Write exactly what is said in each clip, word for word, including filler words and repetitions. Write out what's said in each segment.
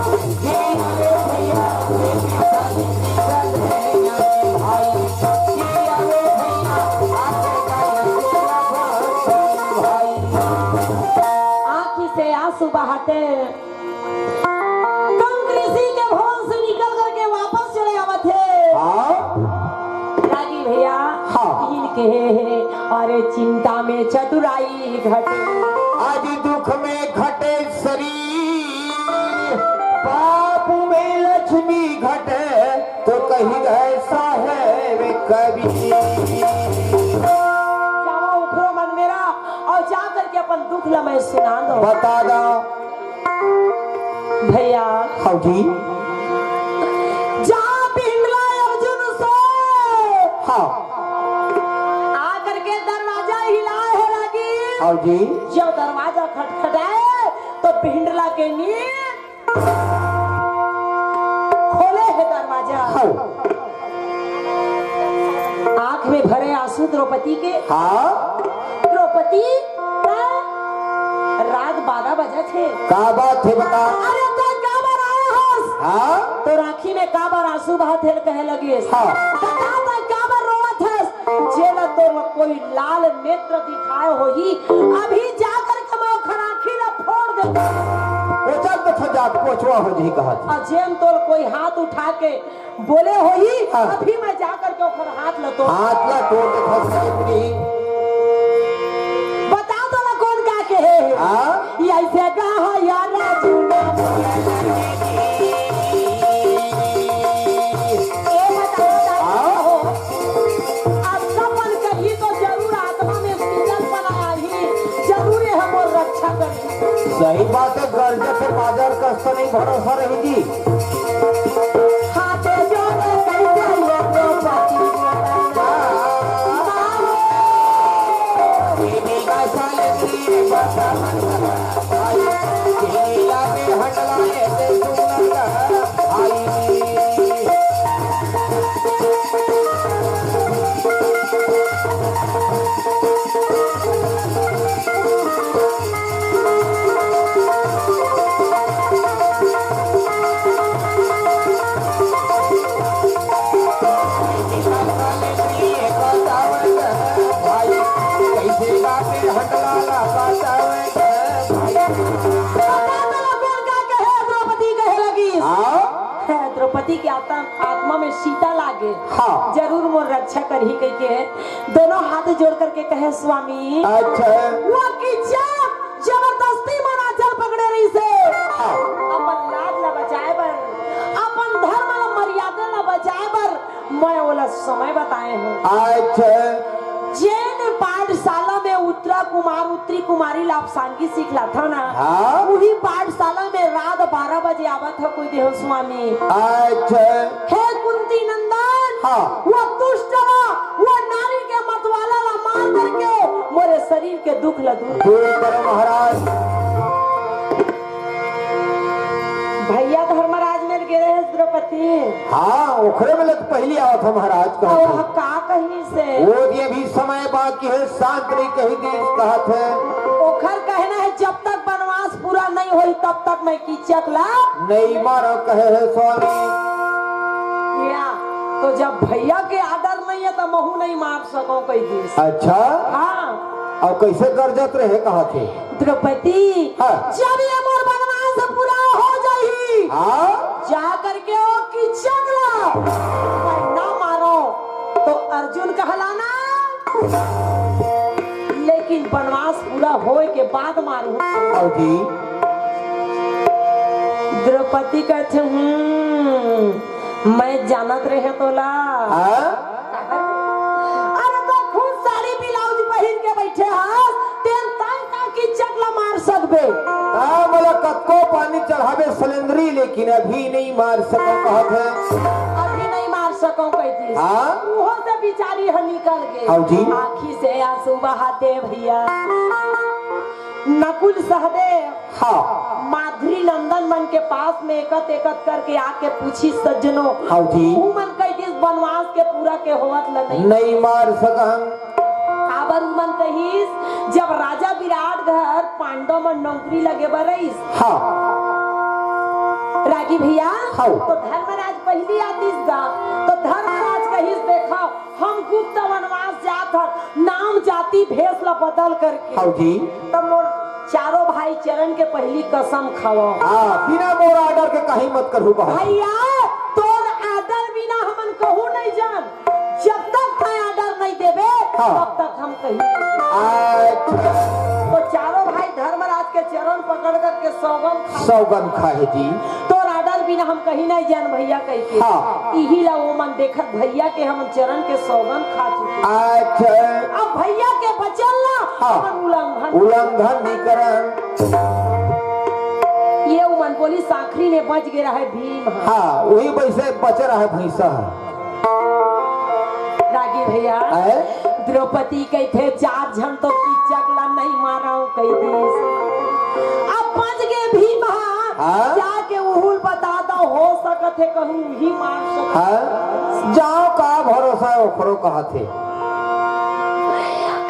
आँखी से आंसू बहाते कंक ऋषि के भवन से निकल करके वापस चले आवत हे। हाँ। रागी भैया, हाँ। इनके अरे चिंता में चतुराई घटे। आज दुख में घटे शरीर, पाप में लक्ष्मी घटे, तो कही गए साहेब कबीर। जावा उखरो मन मेरा और जा करके अपन दुख ला मैं सुना दो। बता दो। भैया। हाँ जी। जा पिंडला अर्जुन सोए। हाँ। आकर के दरवाजा हिलाए हे रागी। हाँ जी। जब दरवाजा खटखटाए तो पिंडला के नींद खोले हे दरवाजा। हाँ। आंख में भरे आंसू द्रौपदी के। हाँ। द्रौपदी, रात बारह बजे थे। का बात हे बता? अरे तो काबर आए हस? हाँ। तोर आंखी में काबर आंसू बहत हे कहे लगिस। हाँ। बता तो काबर रोवत हस? जेला तोर कोई लाल नेत्र दिखाए होही, अभी जाकर के मैं ओखर आंखी ला फोड़ देता। कोचल तो थो जात कोचवा हो जी कहत। अ जेन तोर कोई हाथ उठा के बोले होही, हाँ। अभी मैं जा करके ओकर हाथ ल तोड़। हाथ ल तोड़ के फंस गए पूरी। बता तो ना कौन का के हे? हाँ। ये ऐसे कहा यार राजू ना। ए बता, बता, हाँ। हो। अब सपन कही तो जरूर आत्मा में सीजन बनाया ही, जरूर ये हमर रक्षा करी। सही बात है, गरजत से बाजार कस तो नहीं भरोसा रही जी। हाथ जोड़ कैसे ये द्रौपदी बोला ना। द्रौपदी कहे लगी, हाँ? द्रौपदी के आत्मा, आत्मा में सीता लागे। हाँ। जरूर मोर रक्षा करही कहिके दोनों हाथ जोड़ करके कहे, स्वामी। अच्छा। वो किचक जबरदस्ती मन आंचल पकड़े रहिसे। हाँ। अपन लाज ला बचाए बर, अपन धर्म ला, मर्यादा ला बचाए बर मैं ओला समय बताए हूँ। अच्छा। जेन पाठशाला में उत्तरा कुमार, उत्तरी कुमारी ला आप सांगी सिखलाथव ना, हाँ। उही पाठशाला में रात बारह बजे आवत ह कोई देहो स्वामी। अच्छा। हे कुंती नंदन, हाँ। वो दुष्ट ला, वो नारी के मतवाला ला मार करके मोरे शरीर के दुख ला दूर दूर करो महाराज। भैया धर्मराज मेर गे रहे द्रौपदी। हाँ, ओखरे में लग पहली आवत ह महाराज कहत अउ हे। का कही से? वो ये भी समय बाकी है, शांत नहीं कही दी कहत हे। ओखर कहना है, जब तक वनवास पूरा नहीं होई, तब तक मैं कीचक ला नहीं मारो कहे है स्वामी। या, तो जब भैया के आदर नहीं है, तो महू नहीं मार सको कही दिस। अच्छा? हाँ। अउ कैसे गरजत रहे कहत हे? द्रौपदी, हाँ। जब ये मोर वनवास पूरा हो जाही, हाँ। जा करके ओ किचक ला मैं ना मारो, तो अर्जुन कहलाना, लेकिन वनवास पूरा होए के बाद मारू। अउ जी। द्रौपदी कहत हे, हम्म, मैं जानत रहे तोला। हाँ? अरे तो खुद साड़ी ब्लाउज पहिर के बैठे हस, तेन तंग का किचक ला मार सकबे। हाँ, बोला कतको पानी चढ़ाबे सलेंदरी, लेकिन अभी नहीं मार सको कहत हे। अभी नहीं मार सको कही दिस। हाँ? मुंह से बिचारी ह निकल गे। हाँ जी। आँखी से आंसू बहाते भैया। नकुल सहदेव हाँ। माद्री नंदन मन के पास में एकत एकत करके आके पूछिस सज्जनो। हाँ जी। उमन कही दिस वनवास के पूरा के होवत ल नहीं। नहीं मार सकन। काबर उमन कहिस, जब राजा विराट घर पांडव मन नौकरी लगे बर रहिस। हाँ। रागी भैया, हाँ। तो धर्मराज पहिली आतिस गा, तो धर्मराज कहिस, "देखो, हम गुप्त वनवास जात हन, नाम जाति भेष ला बदल करके।" हाँ जी। तो मोर चारों भाई चरण के पहिली कसम खावा। हाँ, बिना मोर order के कहीं मत करहू बाबा। भैया, तोर order बिना हमन कहूँ नहीं जान। जब तक तैं order नहीं देबे, हाँ। तब तक हम कहीं नहीं जान। अच्छा। तो चारों भाई धर्मराज के चरण पकड़ करके सौगंध खा सौगंध खाए जी। तोर order बिना हम कहीं नहीं जान भैया कह के। हाँ। इही ला वो मन देखत भैया के हमन चरण के सौगंध खा चुके। अच्छा। अब भैया के वचन ला हाँ। हमन उल्लंघन उल्लंघन नहीं करन। ये उमन बोलिस आखिरी में बच गे रहे भीम ह। हाँ, वही वैसे बच रहा है भैंसा। रागी भैया, हैं? द्रौपदी कहिथे, "चार झन तो किचक ला नहीं मारव," कहि दिस। अब बच गे भीम ह, हाँ? जाके उहू ल बता दो, हो सकत हे कहूँ उही मार सकत। हाँ? जाओ, का भरोसा ओकरो कहत हे।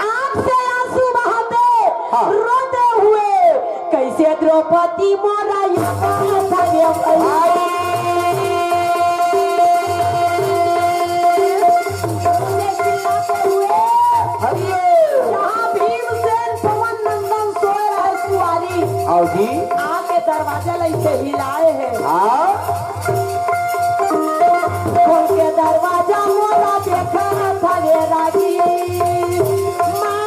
आँख से आंसू बहाते, हाँ। रोते हुए, कैसे द्रौपदी मोरा ये बात आगे बढ़ी। चिल्लाते हुए, हरिओ। जहाँ भीमसेन पवन नंदन सोए रहे सुवारी, आओ जी। आके दरवाजा ला ऐसे हिलाए हे। हाँ। खोल के दरवाजा मोरा देखा था रे रागी। माँ।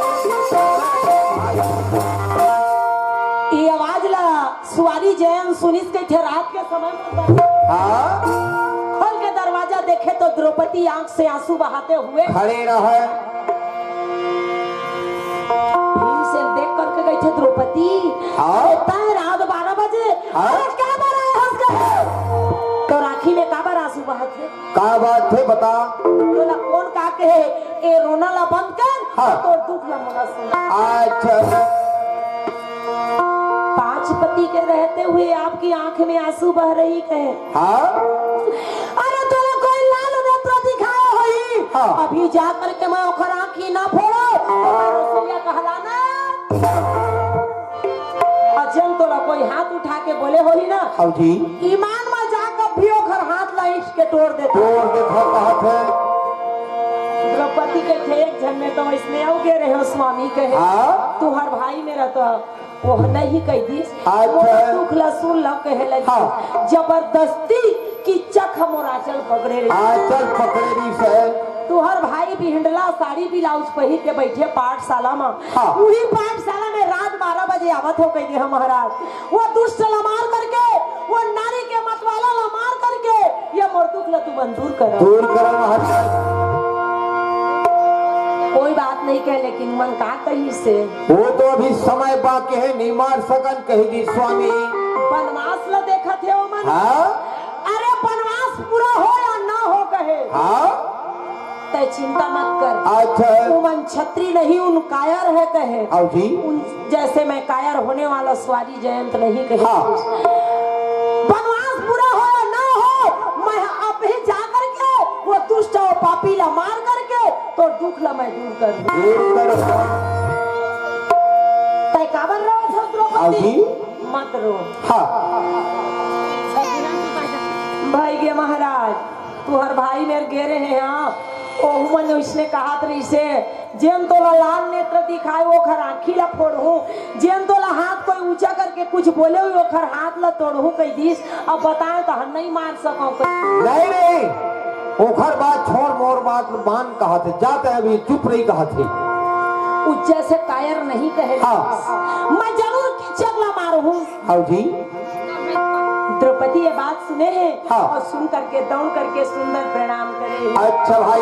कैसे साले? ये आवाज ला सुवारी जयंत सुनिस कहिथे रात के समय में हाँ? खोल के दरवाजा देखे तो द्रौपदी आंख से आंसू बहाते हुए खड़े रहे। भीमसेन देख करके कहिथे, "द्रौपदी, हाँ? अरे तय रात बारह बजे, हाँ? अरे का बर आए हंस के?" तो आँखी में काबर आंसू बहत हे? का बात हे बता? तोला कोन का कहे, ए रोना ला बंद कर, हाँ। तोर दुख ला मोला सुना। अच्छा। पांच पति के रहते हुए आपकी आंख में आंसू बह रही कहे। हाँ। अरे तोला कोई लाल नेत्र दिखाए होही। हाँ। अभी जा करके मैं ओखर आंखी ना फोड़ो, तो मैं रसोईया कहलाना। अजन तोला कोई हाथ उठा के बोले होही ना। हाँ जी। ईमान मा जा कभी ओखर हाथ ला ईंट के तोड़ देता। तोड़ देता कहत हे। द्रौपदी कहिथे एक झन में तो इसने अउ गे रहे हो स्वामी कहे। हाँ। तुहर भाई मेरा तो वो नहीं कह दिस। अच्छा। मोर दुख ला सुन ला कहे लगी। हाँ। जबरदस्ती किचक ह मोर आंचल पकड़े रही। आंचल पकड़े रही से। तुहर भाई बिहंडला साड़ी ब्लाउज पहिर के बैठे पाठशाला में। हाँ। उही पाठशाला में रात बारह बजे आवत हो कहिथे महाराज। वो दुष्ट ला मार करके, वो नारी के मतवाला ला मार करके, ये मोर दुख ला तुमन दूर करो। दूर करो महाराज। कोई बात नहीं कहे, लेकिन मन का कही से? वो तो अभी समय बाकी है, नहीं मार सकन, कही दिस स्वामी। बनवास ला देखत हे ओमन। हाँ? अरे बनवास पूरा हो या ना हो कहे। हाँ? तय चिंता मत कर। अच्छा। उमन छत्री नहीं, उन कायर है कहे। आओ जी। उन जैसे मैं कायर होने वाला स्वारी जयंत नहीं कहे। हाँ। बनवास पूरा हो या ना हो, मैं अभी जा करके वो दुष्ट और पापी ला मार करके तो दुख ला मैं दूर कर दूँ। दूर कर। तय काबर रो द्रौपदी? आओ जी। मत रो। हाँ। भाई गे महाराज, तुहर भाई मेर गे रहे हैं, ओहू मन उसने कहत रहिसे, "जेन तोला लाल नेत्र दिखाए, ओखर आँखी ला फोड़हूँ, जेन तोला हाथ कोई ऊंचा करके कुछ बोले हुए, ओखर हाथ ला तोड़हूँ," कह दिस। अब बताए तो हम नहीं मार सको। नहीं, नहीं, ओखर बात छोड़, मोर बात मान कहत हे, जाते अभी चुप रही कहत हे। उ जैसे कायर नहीं कहे। हाँ। मैं जरूर किचक ला मारहूँ। हाँ जी। द्रौपदी ये बात सुने हे हाँ। और सुन करके दौड़ करके सुंदर प्रणाम करे हे। अच्छा भाई।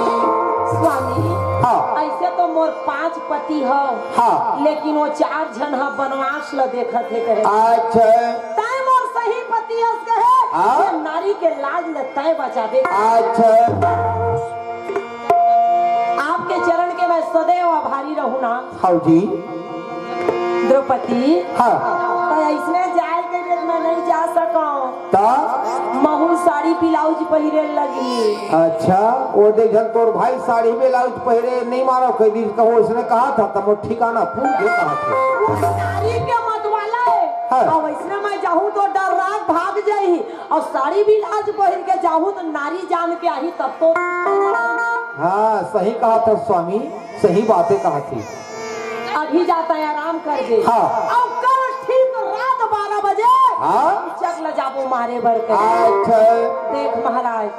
स्वामी, हाँ। ऐसे तो मोर पांच पति हो, हाँ। लेकिन वो चार झन ह बनवास ल देखत हे कहे। अच्छा। तय मोर सही पति हस कहे, हाँ। ये नारी के लाज ल तय बचाबे। अच्छा। आपके चरण के मैं तो देव आभारी रहू ना। हव जी। द्रौपदी, हाँ। त अइसने जाए के बेर मैं नइ जा सकंव। त? महू साड़ी ब्लाउज पहिरे लगही। अच्छा, ओ दे झन तोर भाई साड़ी ब्लाउज पहिरे नइ मानंव कहि दिस, कहूं अइसने कहत हे त मोर ठिकाना पूर दे कहत हे। नारी के मतवाला हे। हाँ। अब अइसने मैं जाहूं त डर्रा के भाग जाही। अउ साड़ी ब्लाउज पहिर के जाहूं त नारी जान के आही तब तो। हाँ, सही कहत हस स्वामी, सही बाते कहत हे। अभी जात हंव, आराम कर दे। हाँ। अउ कल ठीक रात बारह बजे हाँ। कीचक ल जाबो मारे बर कहे। अच्छा। देख महाराज,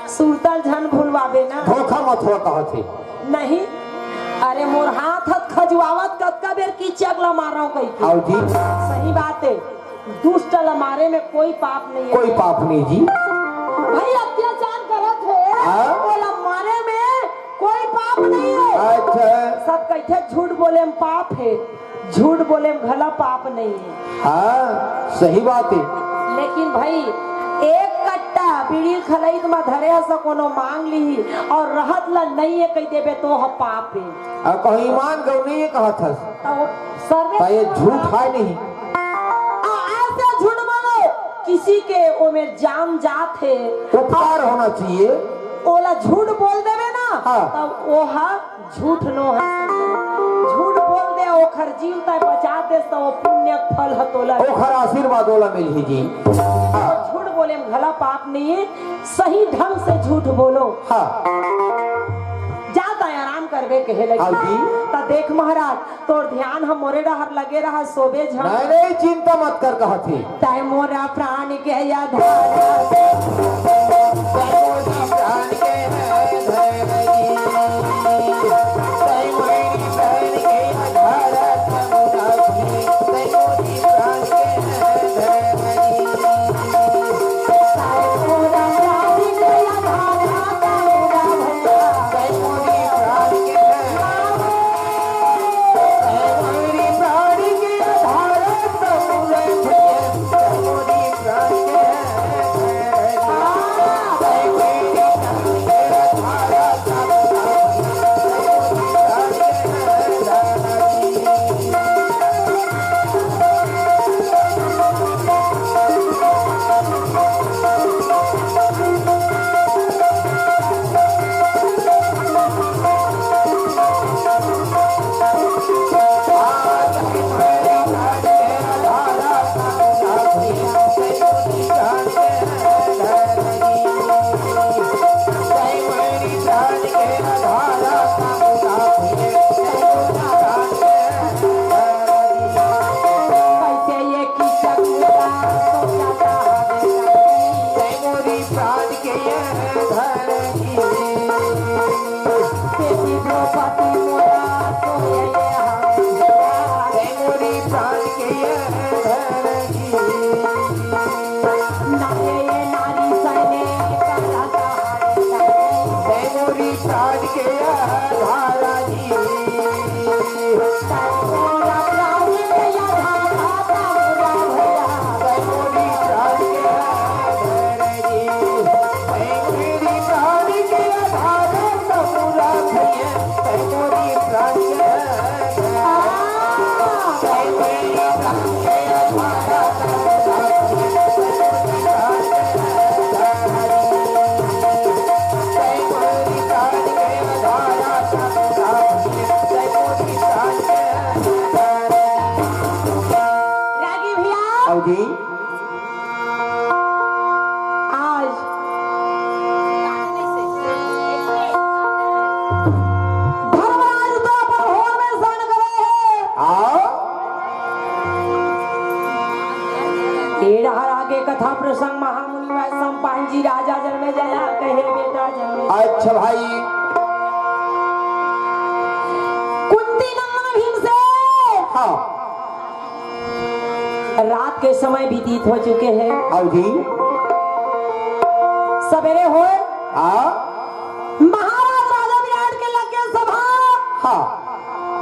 सुरता ल झन भुलवाबे ना। धोखा मत होवय कहत हे। नहीं, अरे मोर हाथ हत खजुवावत कतका बेर कीचक ल मारंव कहिके। हव जी। सही बात हे। दुष्ट ल मारे में कोई पाप नहीं हे। कोई पाप नहीं जी। भाई अत्याचार करत हे, हाँ? ओला मारे में कोई पाप नहीं हे। अच्छा। सब कहिथे झूठ बोले में पाप हे, झूठ बोले में घला पाप नहीं हे। हाँ, सही बात हे। लेकिन भाई एक कट्टा बीड़ी खलइत म धरे हस कोनो मांग लिही अउ रहत ल नहीं हे कहि देबे तो ह पाप हे। अउ कहूं ईमान गंव नहीं हे कहत हस। त वो सर्वे त ये झूठ हे नहीं। आ, ऐसे झूठ बोलो, किसी के ओमे जान जात हे। उपकार होना चाहिए। ओला झूठ बोल देबे ना, हाँ। त वो ह झूठ नो हे। झूठ बोल दे, ओखर जीव तैं बचा देस, त वो पुण्य के फल ह तोला। ओखर आशीर्वाद ओला मिलही जी। हाँ। झूठ बोले में घला पाप नहीं हे, सही ढंग से झूठ बोलो। हाँ। जात हंव, आराम करबे कहे लगी। हाँ जी। त देख महाराज, तोर ध्यान ह मोरे डहर लगे रहा, सोबे झन। नहीं, नहीं, चिंता मत कर, कहत हे। तैं मोरा प्राण के आधार। तैं मोरा प्राण के आधार। तैं मोरी प्राण के आधार। तैं मोरी प्राण के आधार। रागी भैया। आओ जी। आज धर्मराज तो अपन भवन में शयन करे हे। आओ। ए डहर आगे कथा प्रसंग महामुनि वैशंपायन जी राजा जनमेजय ला कहे बेटा जनमेजय। अच्छा भाई। कुंती नंदन भीमसेन। हाँ। रात के समय व्यतीत हो चुके हे। आओ जी। सवेरे होय। हाँ। महाराज राजा विराट के लगे सभा। हाँ।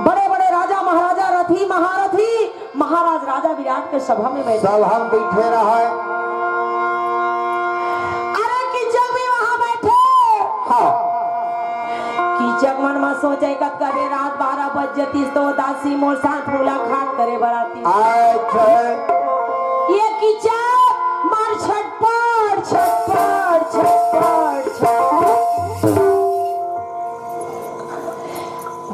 बड़े-बड़े राजा महाराजा, रथी महारथी, महाराज राजा विराट के सभा में बैठे। सभा में बैठे रहा। अरे कीचक भी वहाँ बैठे। हाँ। कीचक मन म सोचे, कतका बेर रात बारह बज जतिस तो दासी मोर साथ मुलाकात करे बर आतिस। अच्छा। ये किचक मार छटपट, छटपट, छटपट, छटपट।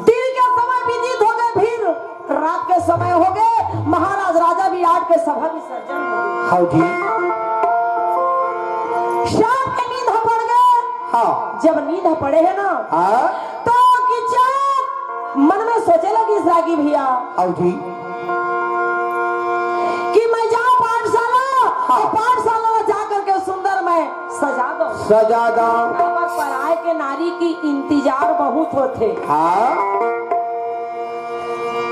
दिन के समय बीतित होगे, फिर रात के समय होगे, महाराज राजा विराट के सभा विसर्जन होगे। हाँ जी। सबके नींद ह पड़ गे। हाँ। जब नींद ह पड़े हे ना, हाँ। तो किचक मन में सोचे लगिस रागी भैया। हाँ जी। कि मैं जाऊं पाठशाला, हाँ। और पाठशाला में जा करके सुंदर मैं सजा दो। सजा दो। काबर पराए के नारी के इंतजार बहुत होथे। हाँ।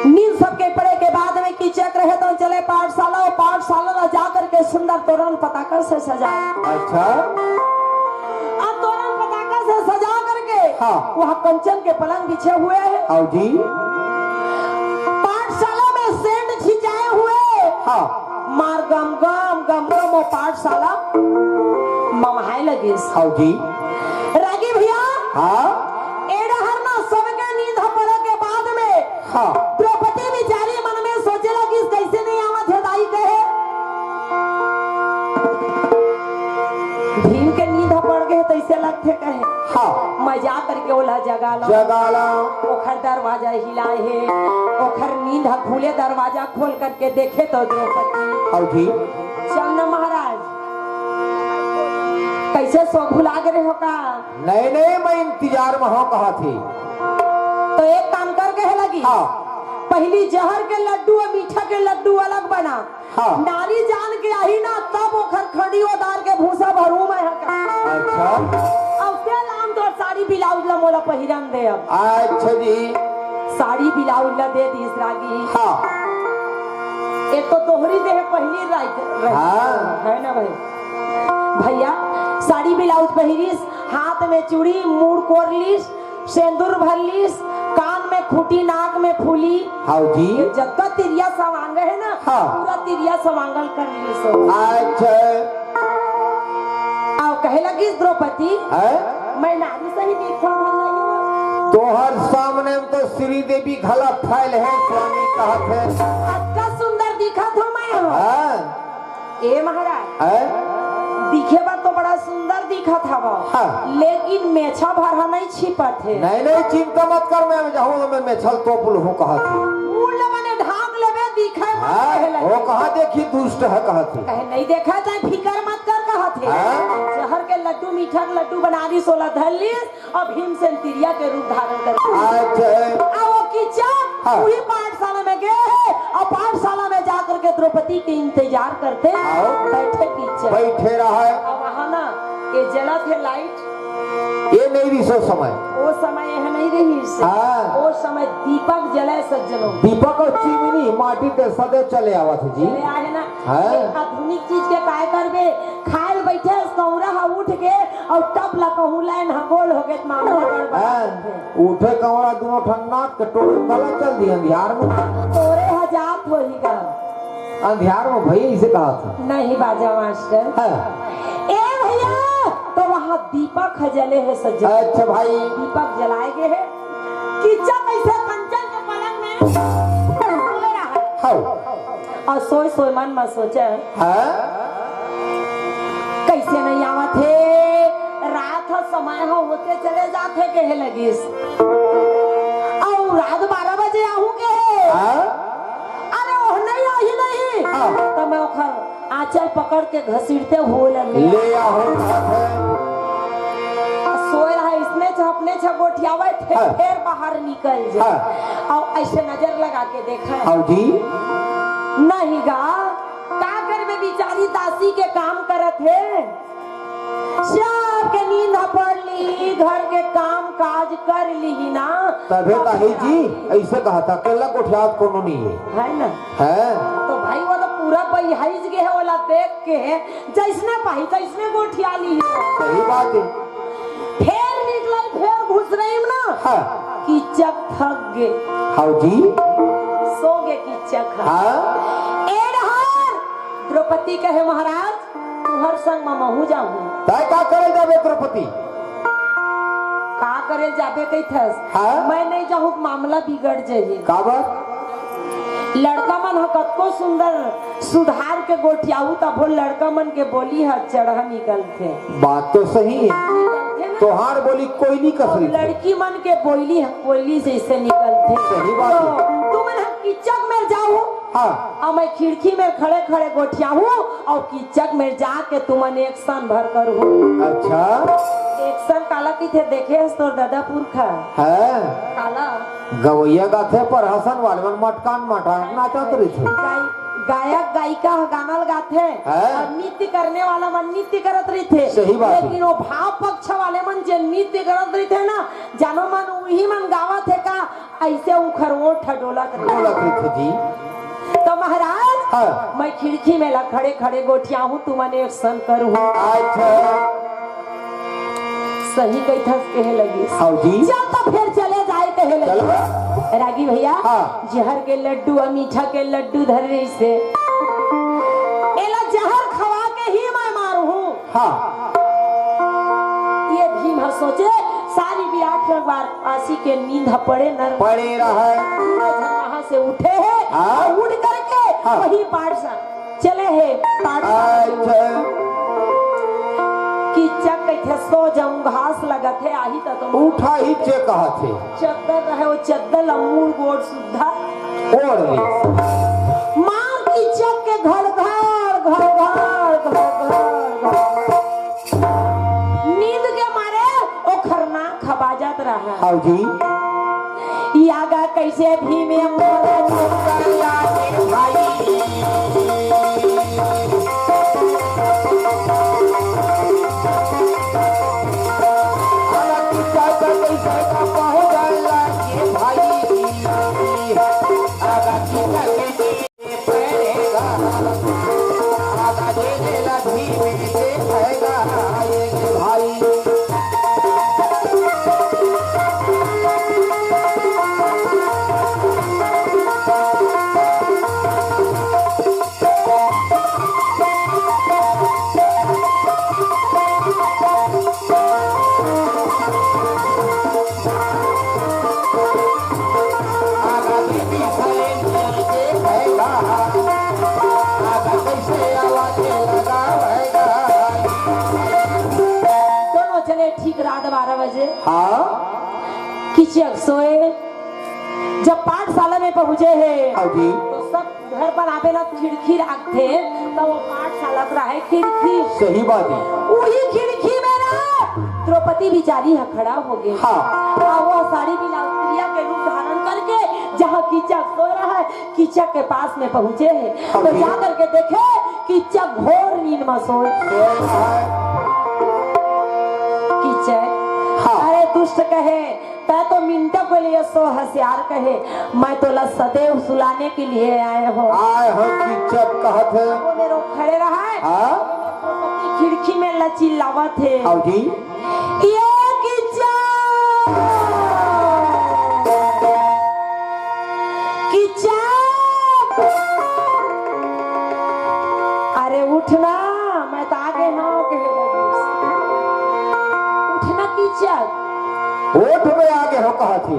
नींद सबके पड़े के बाद में किचक रहे तो चले पाठशाला, और पाठशाला ला जा करके सुंदर तोरण पताका से सजाए। अच्छा। और तोरण पताका से सजा करके हाँ। वहाँ कंचन के पलंग बिछे हुए हैं। हाँ जी। पाठशाला में सेंट छिंचाए हुए। हाँ। मार गम गम गम गम वो पाठशाला ममहाए लगिस। हाँ जी। रागी भैया, हाँ। ए डहर ना सबके नींद ह पड़े के बाद में हाँ। द्रौपदी बिचारी मन में सोचे लगिस, "कैसे नहीं आवत हे दाई?" कहे, "भीम के नींद ह पड़ गे, तैसे लगथे," कहे। हाँ। "मैं जा करके ओला जगा लूं।" जगा लूं। ओखर दरवाजा हिलाए हे, ओखर नींद ह खुले, दरवाजा खोल करके देखे तो द्रौपदी। हाँ जी। चल न महाराज, कैसे सो भुला गे रहे हो का? नहीं, नहीं, मैं इंतजार में हूँ, कहा थी। तो एक काम कर, कहे लगी, हाँ। पहली जहर के लड्डू और मीठा के लड्डू अलग बना। हाँ। नारी जान के आही ना, तब ओखर खड़ी ओदार के भूसा भरू मैं हका। अच्छा। अब के लाम तोर साड़ी ब्लाउज ला मोला पहिरन दे अब। अच्छा जी। साड़ी ब्लाउज ला दे दीस रागी। हाँ। एक तो तोहरी देह पहली रात रही। हाँ। है ना भाई? भैया, साड़ी ब्लाउज पहिरिस, हाथ में चूड़ी, मूड़ कोर लिस, सेंदूर भर लिस, कान में खूंटी, नाक में फूली। हाँ जी। ये जतका तिरिया सवांग है ना, हाँ। पूरा तिरिया सवांगल कर लिस हो। अच्छा। अउ कहे लगिस द्रौपदी, हैं? मैं नारी सही दिखत हूँ नहीं हूँ। तोहर सामने में तो श्रीदेवी घला फैल है, स्वामी कहत है। अतका सुंदर दिखत हूँ मैं। हाँ। ए महाराज, हैं? दिखे बर तो बड़ा सुंदर दिखत हवा, हाँ। लेकिन मेछा भर ह नहीं छिपत हे। नहीं, नहीं, चिंता मत कर, मैं जाहूँ, मैं मेछल तोप लूहूँ कहत हे। मुड़ ले बने ढांक लेबे, दिखे मत हाँ, कहे लगे। वो कहाँ देखी दुष्ट है कहत हे। कहे नहीं देखा जाए, फिकर मत कर कहत हे। हाँ। जहर के लड्डू, मीठा के लड्डू बना ली, सोला धर ली, अब भीमसेन तिरिया के रूप धारण करके अच्छा। आ वो किचक हाँ। वही पाठशाला में गए हैं और पाठशाला में जाकर के द्रौपदी के इंतजार करते आओ। बैठे किचक। बैठे रहा है। अब वहाँ ना ये जला थे लाइट। ये नहीं रही सो समय। वो समय यह नहीं रही से। हाँ। वो समय दीपक जले सज्जनों। दीपक और चिमनी माटी के सदे चले आवा थे जी। चले आए ना। हाँ। ये आधुनिक चीज के काय करबे, खायल बैठे, सौरा हा उठ के, अउ टप ला कहूँ लाइन हा गोल हो गे, त मामला गड़बड़ा हाँ। जथे। उठे कंवरा दुनों ठन नाच के टोली गला चल दी अंधियार में। तोरे हा जात होही गा। अंधियार में भई इसे कहा था। नहीं बाजा मास्टर। हाँ। ए भैया, तो वहाँ दीपक ह जले हे सज्जन। अच्छा भाई। दीपक जलाए गे हे। किच्चा कैसे कंचन के पलंग में सोए रहा है। हाँ। अउ सोए सोए मन म सोचे, हाँ? कैसे नहीं आवत हे? रात ह, समय ह होते चले जात हे, कहे लगिस। अउ रात बारह बजे आहूं कहे। हाँ? अरे, ओह नहीं आही नहीं। हाँ। त मैं ओखर आंचल पकड़ के घसीटते हुए ले ले आहूं। सोए रहा, इसने छ, अपने छ गोठियावे थे, हाँ। फेर बाहर निकल जा। हाँ। अउ ऐसे नजर लगा के देखा। हाँ जी। नहीं गा, का करबे, बिचारी दासी के काम करत हे, सबके नींद ह पड़ ली, घर के काम काज कर ली ना। तभे तो ताही जी, ऐसे कहा था, अकेला गोठियात कोनो नहीं है। है ना? है। तो भाई, वो तो पूरा बहियाइज गे हे, ओला देख के जैसने पाही तैसने गोठिया ली। सही बात है। फेर निकलल, फेर घुसरइम ना। हाँ। किच्चक थक गे। हाँ जी। सो गे किच्चक ह। हाँ। ए डहर द्रौपदी कहे, महाराज, तुहर संग म महूं जाहूं। तै का करे जाबे द्रौपदी? का करे जाबे कहिथस? हाँ? मैं नहीं जाहूँ, मामला बिगड़ जाही। काबर? लड़का मन ह कतको सुंदर सुधार के गोठियाहू, तभो लड़का मन के बोली ह चढ़ा निकलथे। बात तो सही है। निकलथे ना? तोहार बोली कोयली कस अउ रहिथे। लड़की मन के बोली ह कोयली जैसे निकलथे। सही बात तो है। तुमन ह किचक में जाहू, हाँ। अउ मैं खिड़की में खड़े खड़े गोठियाहू, अउ किचक में जाके तुमन action भर करहू। अच्छा। Action काला कहिथे, देखे हस तोर ददा पुरखा? हाँ। काला? गवैया गाथे, प्रहसन वाले मन मटकान मटान नाचत रहिथे। गाय-, गायक गायिका ह गाना ल गाथे हाँ। अउ नृत्य करने वाला मन नृत्य करत रहिथे। सही बात है। लेकिन वो भाव पक्ष वाले मन जे नृत्य करत रहिथे ना, जानो मन उही मन गावत हे का, ऐसे उखर ओठ डोलत रहिथे। डोलत रहिथे जी। तो महाराज, हाँ। मैं खिड़की में ला खड़े खड़े गोठियाहूँ, तुमन action करहू। अच्छा। सही कहिथस कहे लगिस। हाँ जी। चल तो फिर चले जाए कहे लगिस। चलो। रागी भैया, हाँ। जहर के लड्डू अउ मीठा के लड्डू धरे रहिसे। एला जहर खवा के ही मैं मारहूँ। हाँ। ये भीम ह सोचे, सारी विराट रंगवार आसी के नींद ह पड़े नर। पड़े रहय। झन वहाँ से उठे हे, हाँ। उठ करके हाँ। वही पाठशाला चले हे, पाठशाला। अच्छा। किचक कहिथे सो जाऊं, घास लगत हे, आही त तो उठा ही चे कहत हे। चद्दर रहे, वो चद्दर ला मूड़ गोड़ सुद्धा ओढ़ ली। मार किचक के घड़ घड़, घड़ घड़, घड़ घड़, घड़। नींद के मारे ओखर नाक खबाजत रहा। हाँ जी। ई आगा कैसे भीम मोरा भाई। दोनों चले ठीक रात बारह बजे। हाँ। किचक सोए। जब पाठशाला में पहुंचे हे, हाँ जी। तो सब घर बनाबे ला खिड़की राखथे, त वो पाठशाला के रहे खिड़की। सही बात है। उही खिड़की में ना द्रौपदी बिचारी ह खड़ा हो गे। हाँ। आ वो साड़ी ब्लाउज स्त्रिया के रूप धारण करके जहाँ कीचक सो रहा है, कीचक के पास में पहुंचे हे, हाँ तो जी। जा करके देखे कीचक घोर नींद में सोए। सोए है। कीचक, हाँ। अरे दुष्ट कहे, तैं तो मिनटों के लिए सो होशियार कहे, मैं तोला सदैव सुलाने के लिए आए हो। आए हो कीचक कहत हे। वो मेरो खड़े रहा है। हाँ? खिड़की में ला चिल्लावत हे। आओ जी। ये कीचक! कीचक! अरे उठना, मैं त आगे हंव कहे लगिस। उठना कीचक। उठ, मैं आगे हंव कहत हे।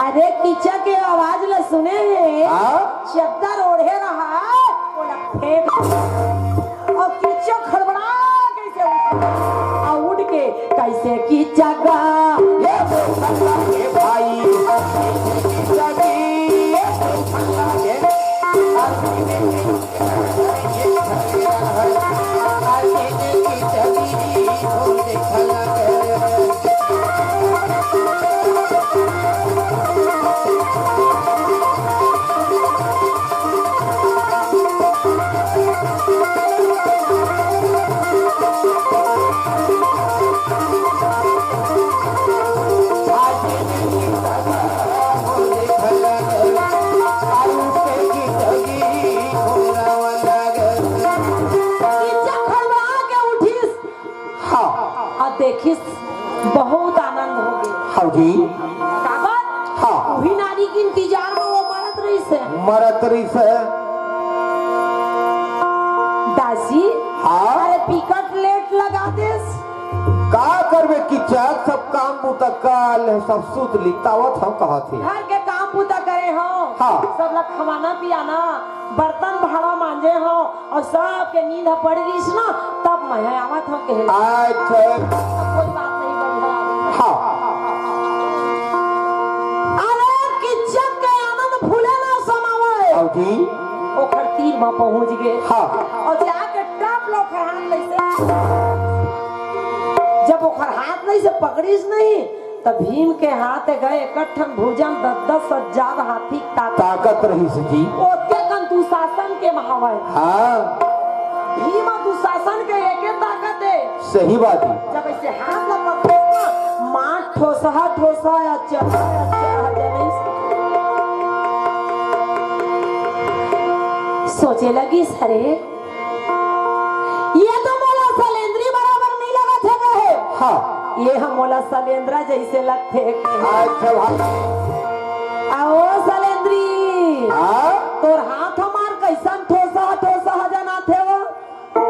अरे कीचक के आवाज ला सुने हे। हाँ? चद्दर ओढ़े रहा, ओला फेंक दे। अउ कीचक हड़बड़ा कैसे उठ, अउ उठ के कैसे कीचक गा। ये तो भला के भाई, कीचक गी, ये तो भला के। हाँ। अउ देखिस, बहुत आनंद हो गे। हाँ जी। काबर? हाँ। उही नारी के इंतजार में वो मरत रहिस हे। मरत रहिस हे। दासी, हाँ। अरे बिकट लेट लगा देस। का कर बे किचक, सब काम बूता कर ले, सब सुत ली, तावत हम कहत हे। घर के काम बूता करे हो, हाँ। सब ला खवाना पियाना, बर्तन भाड़ा मांजे हो, अउ सबके नींद ह पड़ रहिस ना, तब मैं आवत हव कहे। अच्छा। कोई बात नहीं, बढ़िया। हाँ। अरे किचक के आनंद फूले ना समावय। अउ जी। ओखर तीर म पहुंच गे। हाँ। अउ जाके टप ले ओखर हाथ लइसे। जब ओखर हाथ लइसे पकड़िस नहीं, त भीम के हाथ गए, एक ठन भुजा म दस दस हजार हाथी के ताकत। ताकत रहिस जी। ओतके कन दुशासन के महावय। हाँ। भीम अउ दुशासन के एके ताकत हे। सही बात हे। जब अइसे हाथ ला पकड़े ना, मार ठोसहा ठोसहा या चढ़ा या चढ़ा जनिस। सोचे लगिस, अरे, ये तो मोला सलेंद्री बराबर नइ लगत हे कहे। हाँ। ये ह मोला सलेंद्रा जइसे लगथे। अच्छा भाई। आओ सलेंद्री। हाँ? तोर हाथ हमार कइसन ठोसहा ठोसहा जनाथे वो?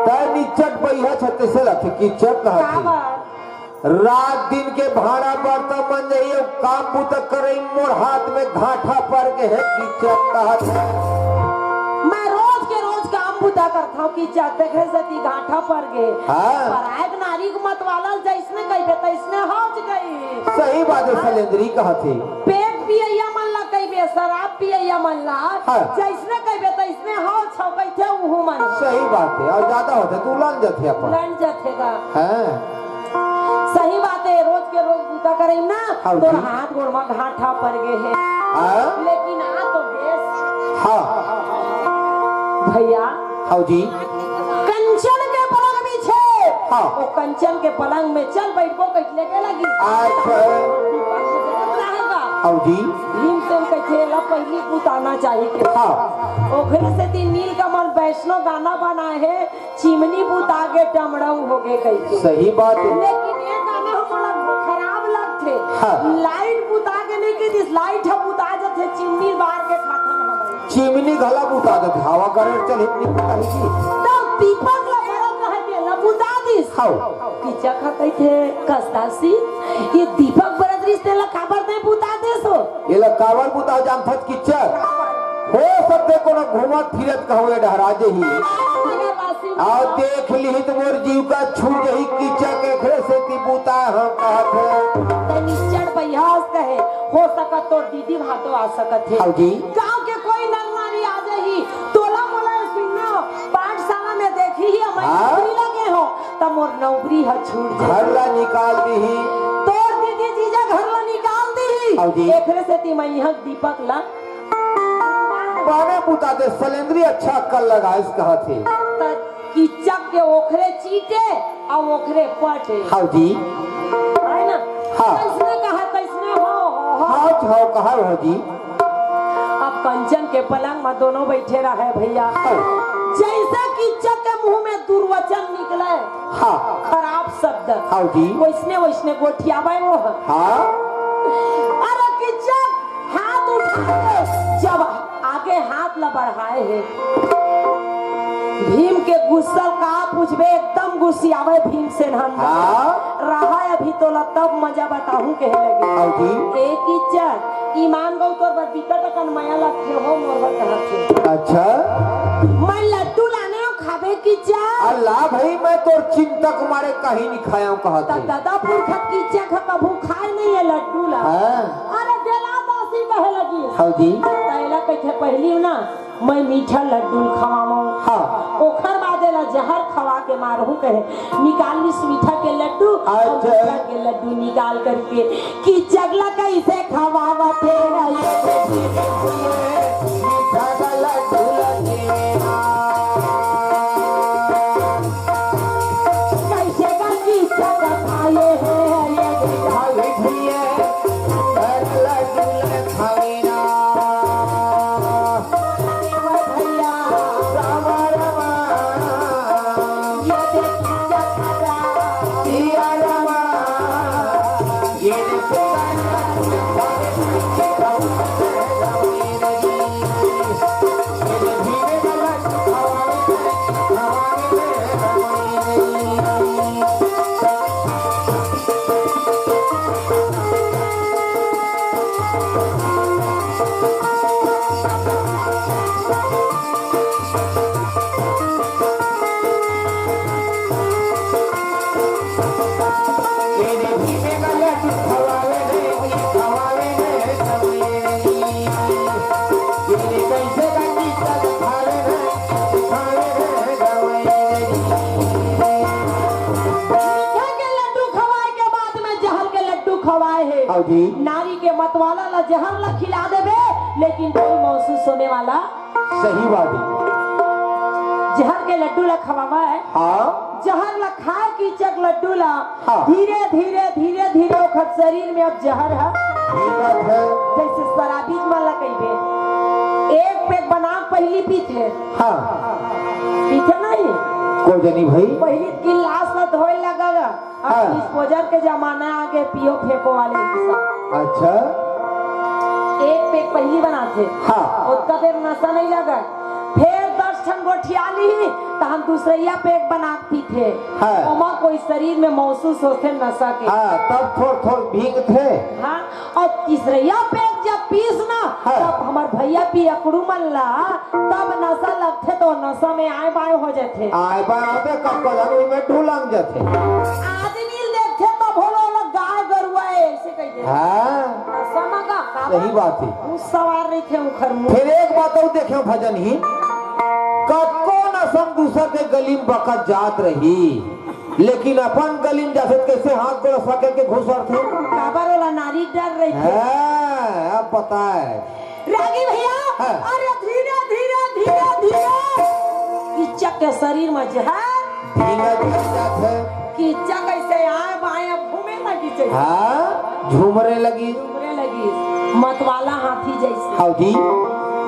तै निच्चट बइहा छत्तीसे लगथे, किचक कहत हे। काबर? रात दिन के भांड़ा बर्तन मंजई अउ काम बूता करई, मोर हाथ में घांठा पर गे हे, किचक कहत हे। मैं रोज के रोज काम बूता करथंव, किचक देखे सेती घांठा पर गे। हाँ। पराए के नारी के मतवाला ल जइसने कहिबे तइसने हो गे। सही बात हे, हाँ। सलेंद्री कहत हे। पेट पियइया मन ला कहिबे, शराब पियइया मन ला, हाँ। जइसने कहिबे तइसने हो छव कहिथे उहू मन। सही बात हे, अउ जादा होथे त उलन जथे अपन। उलन जथे गा। हाँ। सही बात हे, रोज के रोज बूता करई ना, हाँ तोर जी। हाथ गोड़ म घांठा पर गे हे। हाँ। लेकिन आ तो बेस। हाँ। भइया। हाँ जी। कंचन के पलंग बिछे। हाँ। ओ कंचन के पलंग में चल बइठ गो कहिके लगे लगिस। अच्छा। हाँ जी। भीमसेन कहिथे, "एला पहिली बुताना चाहिए के।" हाँ। ओखरे सेती नीलकमल वैष्णव गाना बनाए हे, चिमनी बुता गे डमड़ऊ हो गे कहिके। सही बात हे। लेकिन ये गाना ह मोला खराब लगथे। हाँ। लाइट बुता गे नइ कहितिस, लाइट ह बुता जथे, चिमनी बार के खाथन हमन। चिमनी घला बुता देथे, हवा करंट चलही त नइ बुताही जी। त दीपक ल जरत रहे तेला बुता दिस। हव। किचक ह कहिथे, "कस दासी, ये दीपक बरत रिहिस तेला काबर नइ बुता देस हो?" एला काबर बुता जानथस किचक? हो सकथे कोनो घूमत फिरत कहूं ए डहरा जही। अउ देख लिही त मोर जीव का छू जही किचक, एकरे सेती बुता हम कहत हन। तैं निच्चट बइहा अस कहे, हो सकत तोर दीदी भातो आ सकत हे। हव जी। गांव के कोई नर नारी आ जही, तोला मोला सुनना, पाठशाला में देखही, हमर हाँ? नौकरी लगे हो, त मोर नौकरी ह छूट जही। घर ला निकाल दिही। तोर दीदी जीजा घर ला निकाल दिही। हव जी। एकरे सेती मैं इहां दीपक ला बने बुता दे, सलेंद्री अच्छा अक्कल लगाइस कहत हे। त किचक के ओखरे चीटे अउ ओखरे पटे। हव जी। हे ना? हाँ। कइसने कहा, कइसने हो, हो, हो। हाँ, हव, कहा हो जी। अब कंचन के पलंग म दोनों बइठे रहय भइया। हव। जइसे किचक के मुंह में दुर्वचन निकलय, हाँ। खराब शब्द, हव जी। वइसने, वइसने गोठियावय वो। हाँ। अरे किचक, हाथ उठा के जब आगे हाथ ला बढ़ाए हे, भीम के गुस्सा ल का पूछबे, एकदम गुस्सियावय भीमसेन ह। हाँ। रहा अभी तोला तब मजा बताहूं कहे लगे। हव जी। ए किचक, ईमान गऊ तोर बर बिकट अकन मया लगथे हो मोर बर कहत हे। अच्छा। मैं लड्डू लाने हंव खाबे किचक। अल्लाह भई, मैं तोर चिंता के मारे कहीं नइ खायंव कहत त हे। ददा पुरखा किचक ह कभू खाय नइ हे लड्डू ला। हाँ। अरे देला दासी कहे लगिस। हव जी। त एला कहिथे पहिली ना, मैं मीठा लड्डू ल खवावंव। हाँ। ओखर बाद एला जहर खवा के मारहूं कहे। निकाल लिस मीठा के लड्डू, अउ अच्छा। मीठा के लड्डू निकाल करके किचक ला कइसे खवावत हे। मीठा का लड्डू लगे। कइसे का किचक खाए हे, ये देखा। खाई भइया, लड्डू लगे खावे ना। भइया, रामा, रामा। ये देखा, ये देखा। जहर के लड्डू खवाए के बाद में जहर के लड्डू खवाए हे। हाँ जी। नारी के मतवाला ला जहर ला खिला देबे, लेकिन कोई महसूस होने वाला सही बात है। जहर के लड्डू ला खवावा है। हाँ। जहर ला खाए कीचक लड्डू ला। हाँ। धीरे, धीरे, धीरे, धीरे ओखर शरीर में अब जहर है। ठीक बात है। जैसे शराबी मन ला कहिबे, एक पैग बना के पहली पीथे। हाँ। पीथे नहीं? को जनी भाई? पहली गिलास ला धोए लगा गा। अब हाँ। डिस्पोजल के जमाना आ गे, पियो फेंको वाले हिसाब। अच्छा। एक पैग पहली बनाथे। हाँ। ओतका बेर नशा नहीं लगा। फेर दस ठन गोठिया ली, तहन दूसरैया पैग बना के पीथे। हाँ। ओमा कोई शरीर में महसूस होथे नशा के। हाँ, तब थोर थोर भींगथे। हाँ, और तीसरैया पैग जब पीस ना, हाँ। तब हमर भैया पियकड़ू मन ला तब नशा लगथे तो नशा में आए बाएं हो जाथे। आए बाएं होथे, कब कब ओमे ढुलंग जाथे। आदमी ल देखथे तब होलो ओला गाय गरुआ ए, ऐसे कह दे। हाँ। नशा में का, का सही बात है। मुँह सवार रहिथे उखर मुँह। फिर एक बात और देखे भजन ही, कतको नशा में दूसर के गली में बकत जात रही, लेकिन अपन गली में जाथे त कैसे हाथ गोड़ सकेल के घुसरथे? काबर ओला नारी डर रहिथे। हाँ, अब बताए। रागी भैया, हाँ। अरे धीरे, धीरे, धीरे, धीरे। कीचक के शरीर में जहर। धीरे, धीरे जात है। कीचक ऐसे आए बाएं अब घूमे लगी जैसे। हाँ, झूमरे लगी। झूमरे लगी। मतवाला हाथी जैसे। हाँ जी।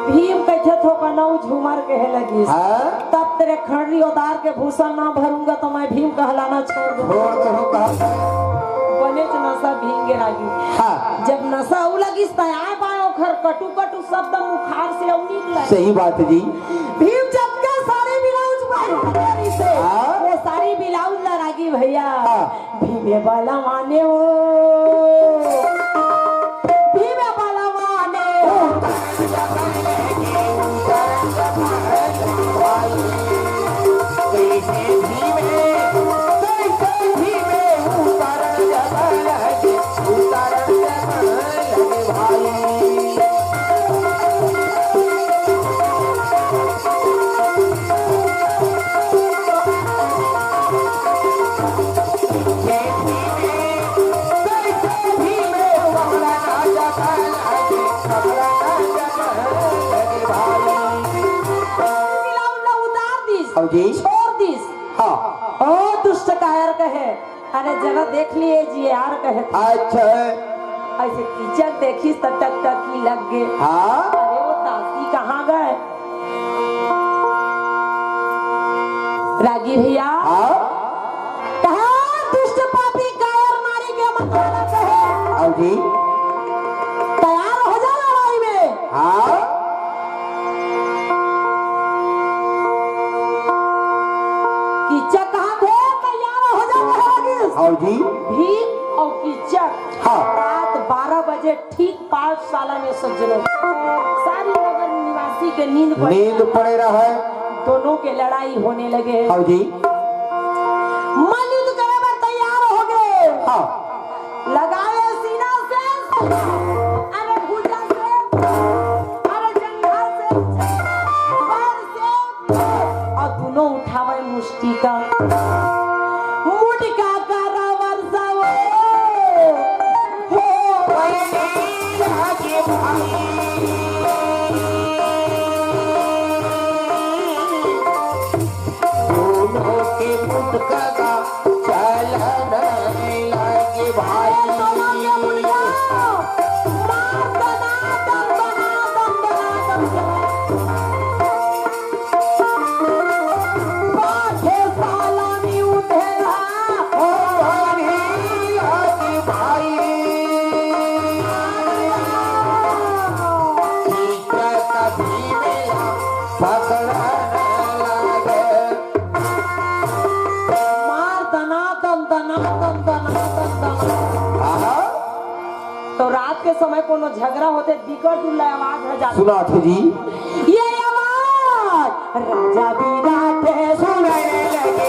भीम कहिथे थोकन अउ झूमर कहे लगी। हाँ। तब तेरे खंडरी उतार के भूसा ना भरूंगा तो मैं भीम कहलाना छोड़ दूंगा। छोड़ दो कहा। बनेच नशा भीम के रागी। हाँ। जब नशा अउ लगिस त आए बाएं ओखर कटु कटु शब्द मुखार से अउ निकले। सही बात है जी। भीम जब के साड़ी ब्लाउज पहन के रहिसे, हाँ। वो साड़ी ब्लाउज ला रागी भैया। हाँ। भीमे बलवाने ओ, भीमे बलवाने ओ। मिलाऊ ला उतार दिस, हाँ जी। छोड़ दिस। हाँ। ओ दुष्ट कायर कहे, अरे जरा देख लिए जी यार कहे। अच्छा। ऐसे कीचक देखिस त टकटकी लग गे। हाँ। अरे वो दासी कहाँ गए? रागी भैया। हाँ। कहा दुष्ट पापी कायर नारी के मतवाला कहे। हाँ जी। तैयार हो जा लड़ाई में। हाँ। कीचक कहा थे तैयार हो जा कहे लगिस। हाँ जी। भीम और कीचक हाँ। रात बारह बजे ठीक पाठशाला में सज्जनों, सारी नगर निवासी के नींद पड़े। नींद पड़े रहे। दोनों के लड़ाई होने लगे। हाँ जी। मल्ल युद्ध करे बर तैयार हो गए। हाँ। लगाए सीना से, अरे भुजा से, अरे जंघा से, पैर से, अउ दुनों उठावय मुस्टिका। मुटिका करा वरसावय। हो वैरी लागे भाई। दुनों के मुटका का चलन लागे भाई। मार दनादन, दनादन, दनादन, दनादन। आहा। तो रात के समय कोनो झगरा होथे, बिकट दुल्ला आवाज ह जाथे। सुनाथे जी। ये आवाज राजा विराट सुनने लगे।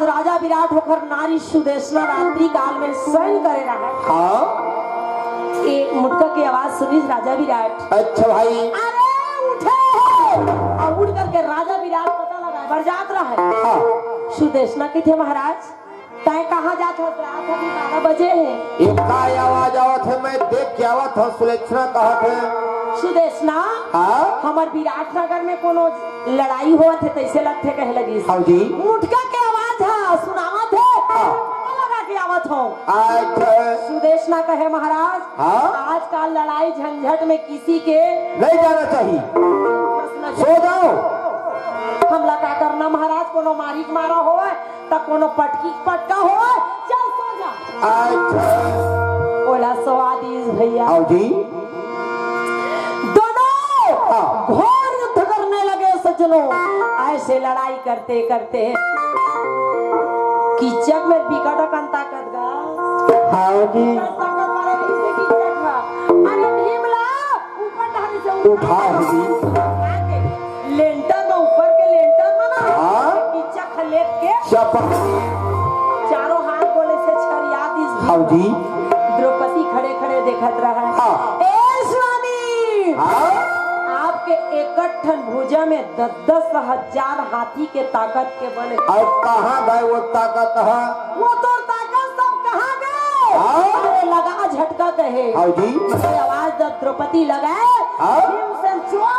राजा विराट ओकर नारी सुदेशना रात्रि काल में शयन करे रहय। हाँ। ए मुटका के आवाज सुनिस राजा विराट। अच्छा भाई। अरे उठे हो। अउ उठ करके राजा विराट पता लगाए बर जात रहय। हाँ। सुदेशना कहिथे, महाराज, तैं कहाँ जात हस? रात अभी बारह बजे हे। ए का आवाज आवत हे? मैं देख के आवत हँव, सुदेशना कहत हे। सुदेशना, हाँ? हमर विराटनगर में कोनो लड़ाई होवत हे, तइसे लगथे, कहे लगिस। हाँ जी। मुटका के आवाज ह, सुनावत हे। हाँ। पता लगा के आवत हँव। अच्छा। सुदेशना कहे, महाराज, हाँ? आजकल लड़ाई झंझट में किसी के नहीं जाना चाहिए। प्रश्न सो जाओ। हमला का करना महाराज, कोनो मारी के मारा होवय, त कोनो पटकी के पटका होवय, चल सो जा। अच्छा। ओला सवा दिस भैया। हाँ जी। दोनों हाँ। घोर युद्ध करने लगे सज्जनों। ऐसे लड़ाई करते करते कीचक में बिकट अकन ताकत गा। हाँ जी। ताकत वाले रहिसे कीचक ह। अरे भीम ला ऊपर डाली से उठा उठा। लेंटर में, ऊपर के लेंटर में ना, हाँ। कीचक ह लेट के चपक। चारों हाथ बोले से छरिया दिस। हाँ जी। द्रौपदी खड़े खड़े देखत रहय। हाँ। ए स्वामी, हाँ। आपके एकक ठन भुजा में दस दस हजार हाथी के ताकत के बल हे। अउ कहाँ गय ओ ताकत ह? ओ तोर ताकत सब कहाँ गय? हाँ। अरे लगा झटका कहे। हाँ जी। ये आवाज जब द्रौपदी लगाए, हाँ। भीमसेन चुआ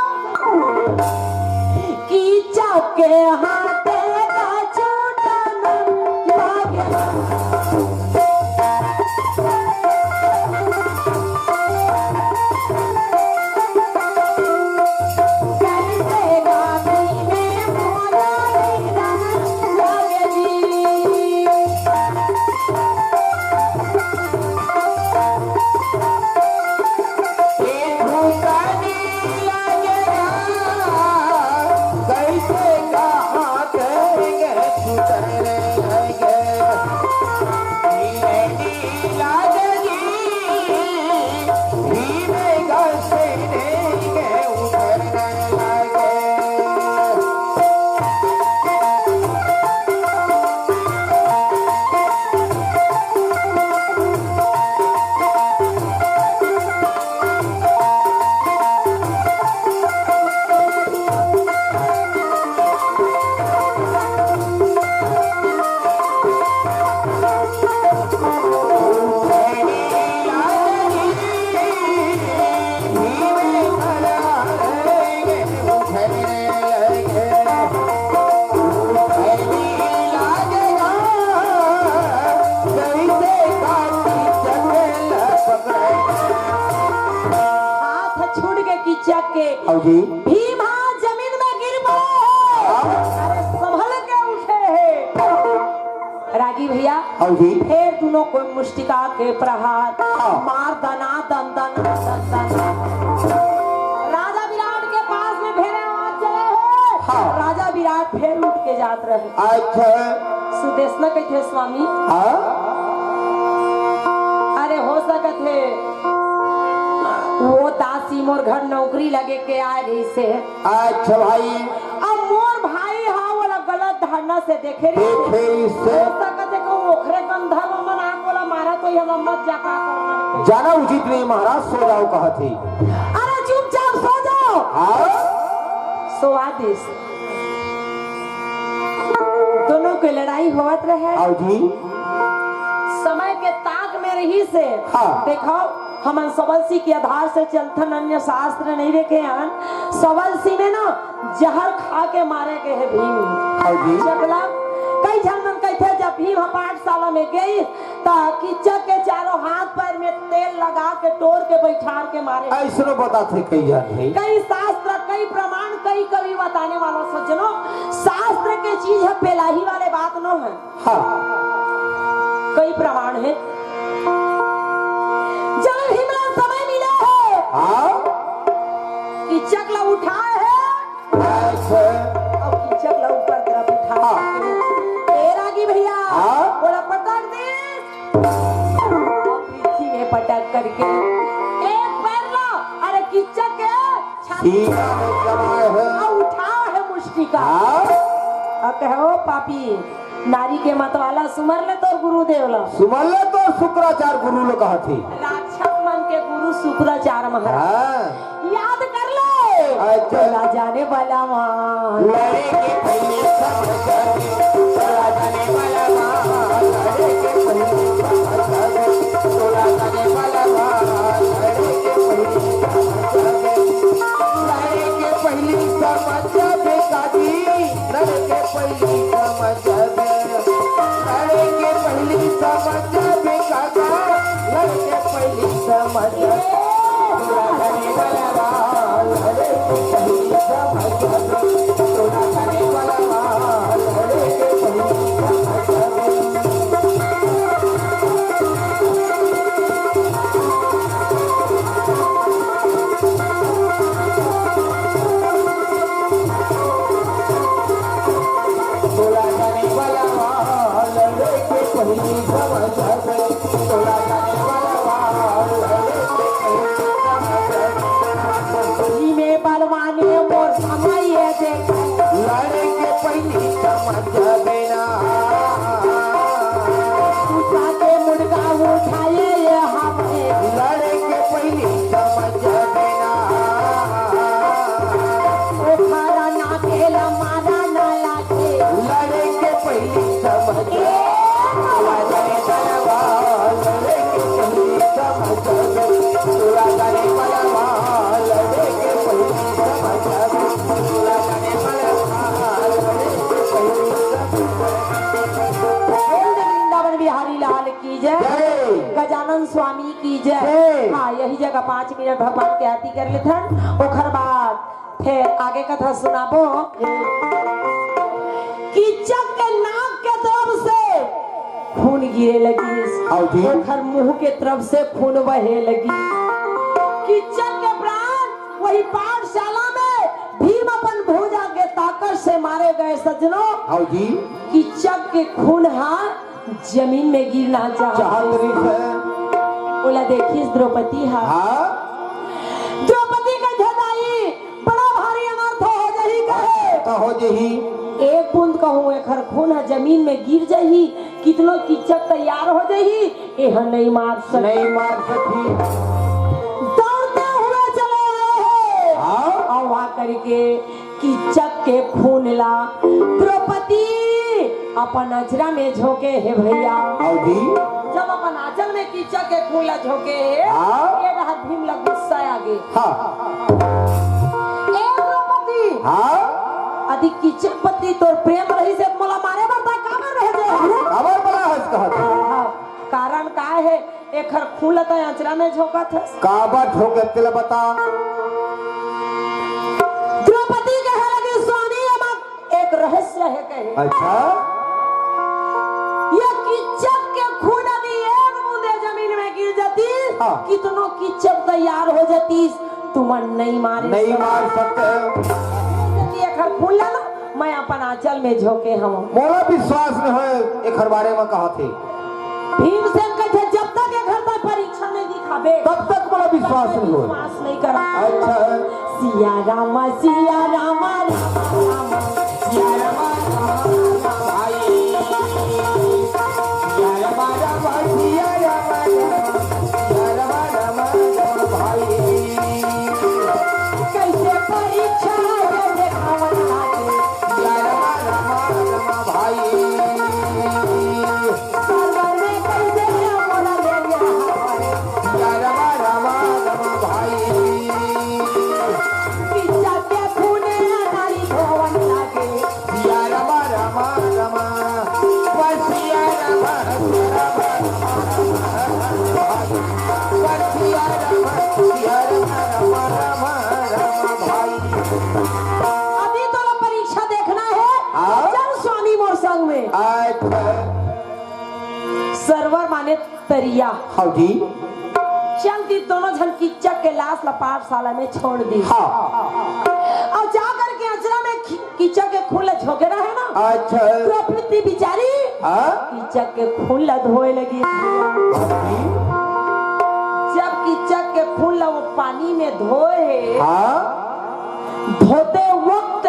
कीचक के हाथे का चोटन लागे। हाथ छूट के कीचक के। हाँ जी। भीम हाथ जमीन में गिर पड़े। हाँ। अरे संभल के उठे हे। रागी भैया, हाँ जी। फेर दुनों कोई मुष्टिका के प्रहार हाँ। मार दना दन दन दन दन। राजा विराट के पास में फेर आवाज चले हे। हाँ। राजा विराट फेर उठ के जात रहे। अच्छा। सुदेशना कहिथे, स्वामी, हाँ? अरे हो सकत हे, ओ दासी मोर घर नौकरी लगे के आय रहिसे। अच्छा भाई। अब मोर भाई हा ओला गलत धारणा से देखे रहिसे। देखे रहिसे। हो सकत हे कहूँ ओखरे गंधर्व मन आके ओला मारत होही, हम मत जा का करना। जाना उचित नहीं महाराज, सो जाओ कहत हे। अरे चुपचाप सो जाओ। हाँ? सोवा दिस। दोनों के लड़ाई होवत रहे। आओ जी। समय के ताक में रहिसे। हाँ। देखो, हमन सबलसी के आधार से चलथन, अन्य शास्त्र नहीं देखे हन। सबलसी में ना जहर खा के मारे गए हे भीम। आओ जी। चकला, कई झन मन कहिथे, जब भीम ह पाठशाला में गइस, त कीचक के चारों हाथ पैर में तेल लगा के, टोर के, बैठार के मारे। अइसनो बताथे कई झन हे। कई शास्त्र, कई प्रमाण, कई कवि बताने वाला। सज्जनों, शास्त्र के चीज ह, पेलाही वाले बात नो हे। हाँ। कई प्रमाण हे। जब भीम ला समय मिले हे, हाँ। कीचक ला उठाए हे, अच्छा। अब कीचक ला ऊपर तरफ उठा हाँ। के, ए रागी भैया, हाँ। ओला पटक दे। अब पीठी में पटक करके एक पैर ला, अरे कीचक के छाती सीना में जमाए हे। आ उठाए हे मुष्टिका। हाँ। अब कहे, "ओ पापी, नारी के मतवाला सुमर ले तोर गुरुदेव ला। सुमर ले तोर शुक्राचार्य गुरु ला कहत हे। राक्षस मन के गुरु शुक्राचार्य महाराज। हाँ। याद कर ले। अच्छा। तोला जाने वाला मान। लड़े के पहले समझ जाबे, तोला जाने वाला मान। लड़े के पहले समझ जाबे, तोला जाने वाला मान। लड़े के पहले समझ जाबे, लड़े के पहले समझ जाबे काकी, लड़े के पहले समझ जाबे, लड़े के पहले समझ जाबे काका, लड़े के पहले समझ जाबे। जी में बलवाने मोर समय ये देख। लड़े के पहली समझ जाबे ना। उठा के मुर्गा उठाए ये हमें। लड़े के पहली समझ जाबे ना। ओखरा ना खेला मारा ना लागे। लड़े के पहली समझ जाबे। बोल दे वृंदावन बिहारी लाल की जय। जय। गजानन स्वामी की जय। जय। हाँ, यही जगह पाँच मिनट भगवान के आरती कर लेथन, ओखर बाद फेर आगे कथा सुनाबो। कीचक के नाक के तरफ से खून गिरे लगिस। हाँ जी। ओखर मुंह के तरफ से खून बहे लगिस। कीचक के प्राण वही पाठशाला में भीम अपन भुजा के ताकत से मारे गए सज्जनों। हाँ जी। कीचक के खून हा जमीन में गिरना चाहत चाहत रहिस हे। ओला देखिस द्रौपदी हा। हाँ। द्रौपदी कहिथे, "दाई, बड़ा भारी अनर्थ हो जाही कहे।" का हो जाही? एक बूंद कहूँ एखर खून ह जमीन में गिर जाही, कितनो कीचक तैयार हो जाही, एह नहीं मार सकही। नहीं मार सकही। दौड़ते हुए चले आए हैं। हाँ। और वहाँ करके कीचक के खून ला द्रौपदी अपन अचरा में झोंके हे भैया। अउ जी? जब अपन आंचल में कीचक के खून ला झोंके हे, हाँ। ये डहर भीम ला गुस्सा आ गे। हाँ। ए द्रौपदी, हाँ। यदि कीचक पति तोर प्रेम रहिस हे, मोला मारे बर तैं काबर भेजे हस? काबर बलाय हस कहत हे? हाँ, कारण का हे? एखर खून ला तैं अचरा में झोंकत हस। काबर झोंकत तेला बता। द्रौपदी कहे लगी, "स्वामी, एमा एक रहस्य हे," कहे। अच्छा। ये कीचक के खून यदि एक बूंदे जमीन में गिर जातीस, हाँ। कितनो कीचक तैयार हो जातीस, तुमन नहीं मारे नहीं सकते। मार सकते। यदि एखर खून ला ना, मैं अपन आंचल में झोंके हवं। मोला विश्वास नहीं होय, एखर बारे में कहत हे। भीमसेन कहिथे, "जब तक एखर तैं परीक्षा नहीं दिखाबे, तब तक मोला विश्वास नहीं होय।" विश्वास नहीं करा। अच्छा। सिया रामा, सिया रामा, रामा रामा, सिया रामा, रामा रामा भाई। सिया रामा, रामा, सिया रामा, रामा, सिया रामा, रामा, रामा भाई। कैसे परीक्षा ये देखावन लागे। या रमा रमा रमा भाई। सरवर में कैसे मोला ले गया हमारे। या रमा रमा रमा भाई। किस्सा के खूने नारी धोवन लागे। या रमा रमा रमा। बस या रमा रमा रमा भाई। बस या रमा, या रमा रमा रमा रमा भाई। अभी तोला परीक्षा देखना हे। हाँ? चल स्वामी मोर संग में। अच्छा। सरवर माने तरिया। हाँ जी। चल दी दोनों झन किच्चक के लाश ला पाठशाला में छोड़ दी। हाँ। अउ जा करके अचरा में खि-, किच्चक के खून ला झोंके रहे ना। अच्छा। द्रौपदी बिचारी हाँ? किच्चक के खून ला धोए लगी। भाभी? जब किच्चक के खून ला वो पानी में धोए हे, हाँ? धोते वक्त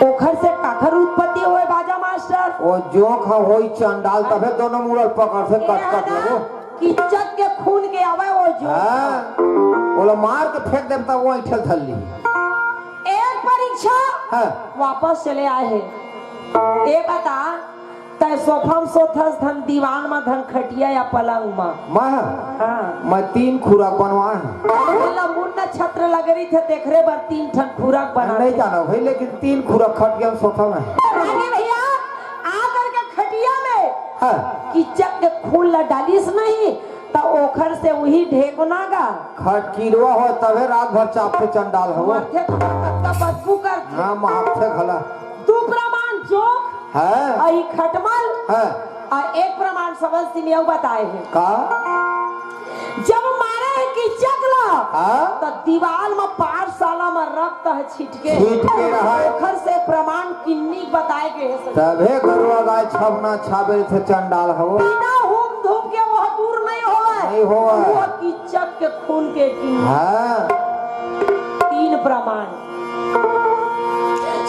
ओखर से काखर उत्पत्ति होए बाजा मास्टर? वो जोंक ह होई चंडाल, तभे दोनों मुड़ल पकड़थे, कट कट लगो। किच्चक के खून के आवे वो जोंक। हाँ, ओला मार के फेंक देब, तब वो ऐंठल धर ली। एक परीक्षा, हाँ। वापस चले आए हे। ए बता, तैं सोफा म सोथस धन दीवान म धन खटिया या पलंग म? मैं? हाँ। मैं तीन खुरक बनवाए हँव। मतलब मून नक्षत्र लगे रहिथे, तेखरे बर तीन ठन खुरक बना नहीं दे। जाना भाई, लेकिन तीन खुरक खटिया म सोथँव मैं। रागी भैया, आ करके खटिया में हाँ। किच्चक के खून ला डालिस नहीं, त ओखर से उही ढेकुना गा। खटकिरवा हो तभे रात भर चापथे चंडाल हो। मरथे त कतका बदबू करथे। हाँ, महकथे घला। दू प्रमाण जोंक हाँ। अउ ई खटमल हाँ। अउ एक प्रमाण सबल सिम अउ बताए हे। का? जब मारे हे किच्चक ला, हाँ। त दीवाल म पाठशाला म रक्त ह छिटके। छिटके रहा। ओखर से प्रमाण किन्नी बताए गे हे सर। तभे गरुआ गाय छबना छाबे रहिथे चंडाल हो। बिना हुम धुम के वो दूर नहीं होवय। नहीं होवय। वो किच्चक के खून के किन्नी। हाँ। तीन प्रमाण।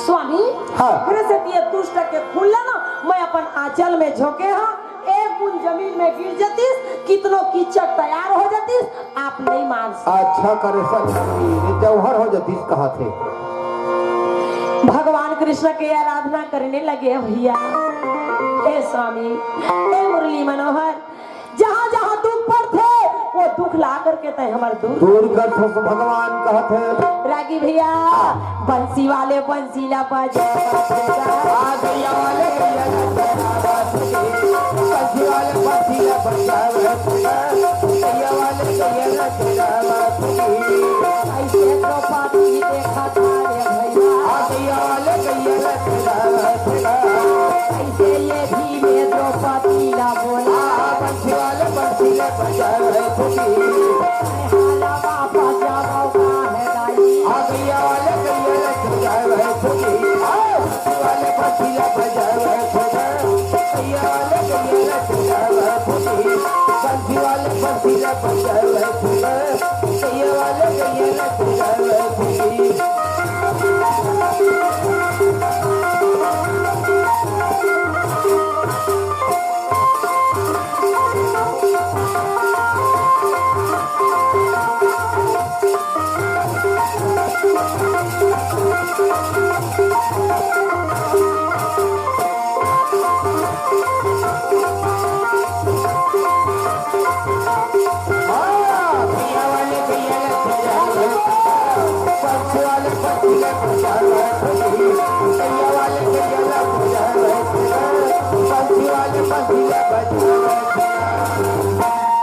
स्वामी, हाँ। फिर से दिए दुष्ट के खून ला ना, मैं अपन आंचल में झोंके हँव, एक बूंद जमीन में गिर जतिस, कितनो किच्चक तैयार हो जतिस, आप नहीं मार सकते। अच्छा करे सर, ये जौहर हो जतिस कहत हे। भगवान कृष्ण के आराधना करने लगे भैया। हे स्वामी, हे मुरली मनोहर, जहाँ जहाँ दुख पड़थे, वो दुख ला करके तैं हमर दूर दूर करथस भगवान कहत हे। रागी भैया, बंसी वाले बंसी ला बजा। आ गैया वाले गैया ला बजा, बंसी वाले बंसी ला बजा, गैया वाले गैया ला बजा। ऐसे द्रौपदी देखा था रे भैया। आ गैया वाले गैया ला बजा, ऐसे ये भी में द्रौपदी ला बोला। आ, बंसी वाले बंसी ला बजा रे फुटी। हालावा बजावा का है दाई। आ गैया वाले गैया ला बजा रे फुटी। आ, बंसी वाले बंसी ला बजा रे फुटी। गैया वाले गैया ला बजा रे फुटी। बंसी वाले बंसी ला बजा रे फुटी। गैया वाले गैया ला बजा रे फुटी।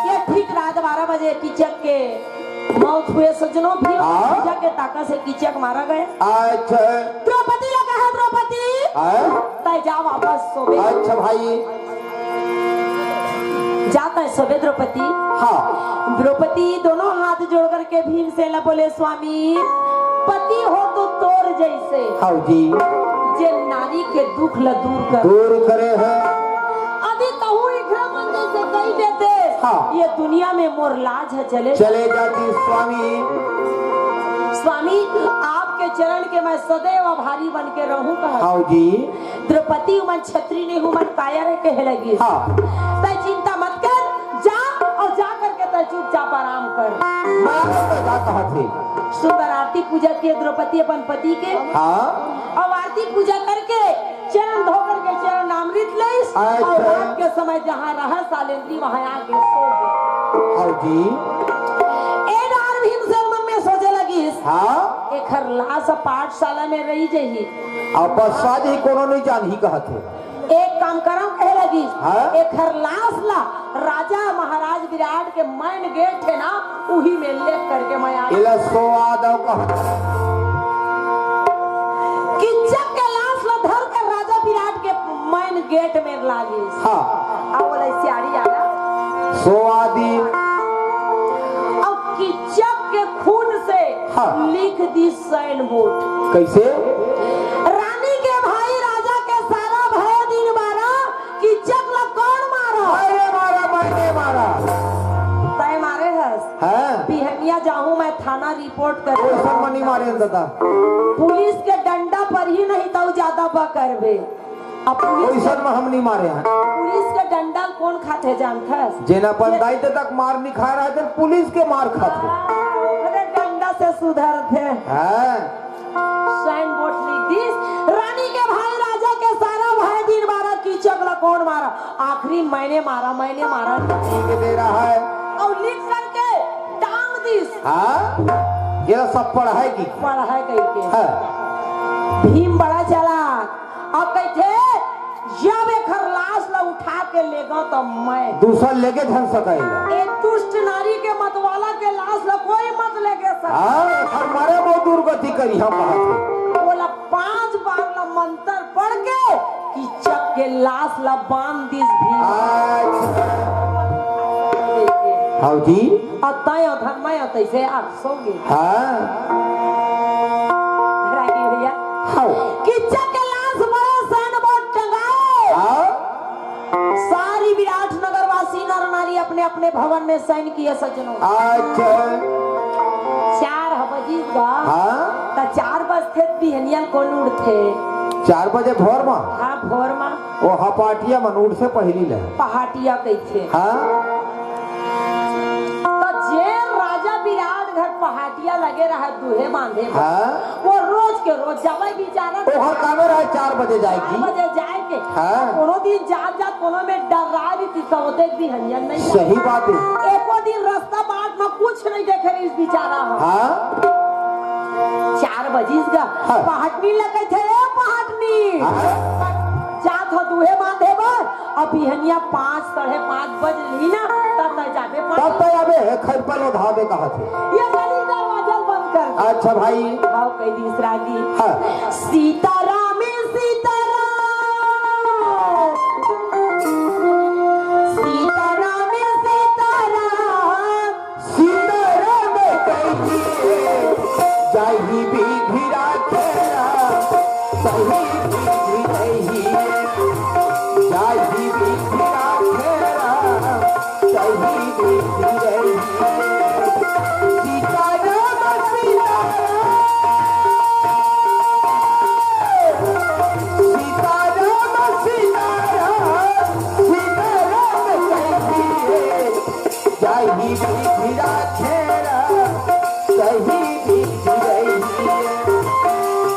ये ठीक रात बारह बजे किचक के मौत हुए सज्जनों, भीम हाँ। भतीजा के ताकत से किचक मारा गया। अच्छा। द्रौपदी ला कहा, द्रौपदी, हाँ? तय जा वापस सोबे। अच्छा भाई। जाता है सोबे द्रौपदी। हाँ। द्रौपदी दोनों हाथ जोड़ करके भीमसेन ला बोले, स्वामी, पति हो तो तोर जैसे। हाँ जी। जे नारी के दुख ला दूर कर। दूर करे है। अभी तहु इखरा मन जैसे कही देते। हाँ। ये दुनिया में मोर लाज है चले। चले जाती स्वामी। स्वामी, आपके चरण के मैं सदैव आभारी बन के रहूं कहा। हाँ जी। द्रौपदी उमन छत्री नहीं उमन काया रे कहे लगी। हाँ। तय चिंता मत कर, जा और जा करके तय चुपचाप आराम कर। मैं तो जा कहा थे। सुंदर आरती पूजा किए द्रौपदी अपन पति के। हाँ। और आरती पूजा करके चरण धो करके चरणामृत लइस अच्छा। और रात के समय जहाँ रहा सालेंद्री वहाँ आके सो गए। हाँ जी। ए डार भीमसेन मन में सोचे लगिस, हाँ। एखर लाश पाठशाला में रही जही। अब बस साज ही कोनो नहीं जानही कहत हे। एक काम करम कहे लगिस, हाँ। एखर लाश ला राजा महाराज विराट के main gate है ना, उही में लेग करके मैं आ एला सोवा दव कहा। किचक के लाश ला धर के राजा विराट के main gate में लागिस। हाँ। अब बोला सियारी आया। सोवा दी। अब किचक के खून से हाँ। लिख दी सैन बोट। कैसे? रानी के भाई राजा के सारा भय दिन बारा किचक ला कौन मारा? मैंने मारा, मैंने मारा। तय मारे हस। हाँ। बिहनिया जाहूं मैं थाना रिपोर्ट करे। कोई सब मनी मारे दादा। पुलिस के डंडा पर ही नहीं तो ज्यादा बकरबे। अब पुलिस ओइसन में हम नहीं मारे हैं। पुलिस के डंडा ल कोन खाथे जानथस? जेन अपन दाई ददा के मार नहीं खाए रहा, तेन पुलिस के मार खाथे। हाँ, ओकरे डंडा से सुधरथे। हाँ। साइन बोर्ड लिख दिस, रानी के भाई राजा के सारा भाई दिन मारा, कीचक ला कोन मारा? आखिरी मैंने मारा, मैंने मारा। ठीक दे रहा है। अउ लिख करके टांग दिस। हाँ? ये सब पढ़ाई की। पढ़ाई कहिके। हाँ। भीम बड़ा चालाक। अब कहिथे, जब एखर लाश ला उठा के लेगा त मैं दूसर लेके झन सकेला। ए दुष्ट नारी के मतवाला के लाश ला कोई मत लेके सके। हाँ, और मरे वो दुर्गति करी हम बात है। बोला पांच बार ला मंत्र पढ़ के कीचक के लाश ला बांध दिस भीम। अच्छा। हाँ जी। अउ तय अउ धन मैं अउ तैसे आ सोगे। हाँ। रागी भैया। हाँ। कीचक के लाश बड़े सैन बोट टंगाए। हाँ। सारी विराट नगर वासी नर नारी अपने अपने भवन में सैन किए सज्जनों। अच्छा। चार ह बजिस गा। हाँ। त चार बजथे त बिहनिया ल कोन उठथे? चार बजे भोर मा? हाँ, भोर मा। ओ हपाटिया मन उठ से पहिली ले। पहाटिया कहिथे। हाँ। त जेन राजा विराट घर पहाटिया लगे रहा दूहे बांधे बर, हाँ। वो रोज के रोज जावय बिचारा। ओहर कामे रहे चार बजे जाए चार की। बजे जाए के। हाँ। कोनो दिन जात जात कोनो में डर्रा रहिस त ओदे बिहनिया नहीं जाए। सही बात है। एको दिन रस्ता बाट में कुछ नहीं देखे रहिस बिचारा ह। हाँ। चार बजिस गा। हाँ। पहाटनी ल कहिथे, ए पहाटनी। हाँ। जात हो दूहे बांधे बर, अब बिहनिया पाँच, साढ़े पाँच बज लिही ना, त तय जाबे पानी। तब तय आबे, हे खैर पर ओधाबे कहत हे। ये गली दरवाजा बंद कर दे। अच्छा भाई। आओ कह दिस रागी। हाँ। सीताराम, सीताराम। सीताराम, सीताराम। सीताराम कहिए, जाहि विधि राखे राम, सही विधि रहिए। जाहि विधि राखे राम, सही विधि रहिए। सीताराम, सीताराम, सीताराम, सीताराम, सीताराम कहिए। जाहि विधि राखे राम, सही विधि रहिए।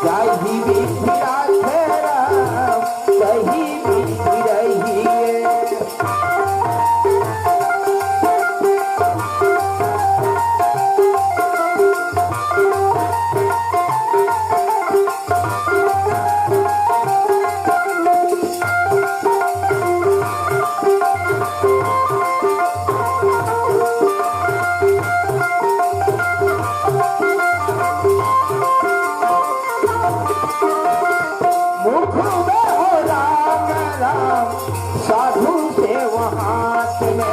जाहि विधि राखे राम, सही विधि रहिए। मुख में हो राम राम, साधु सेवा हाथ में।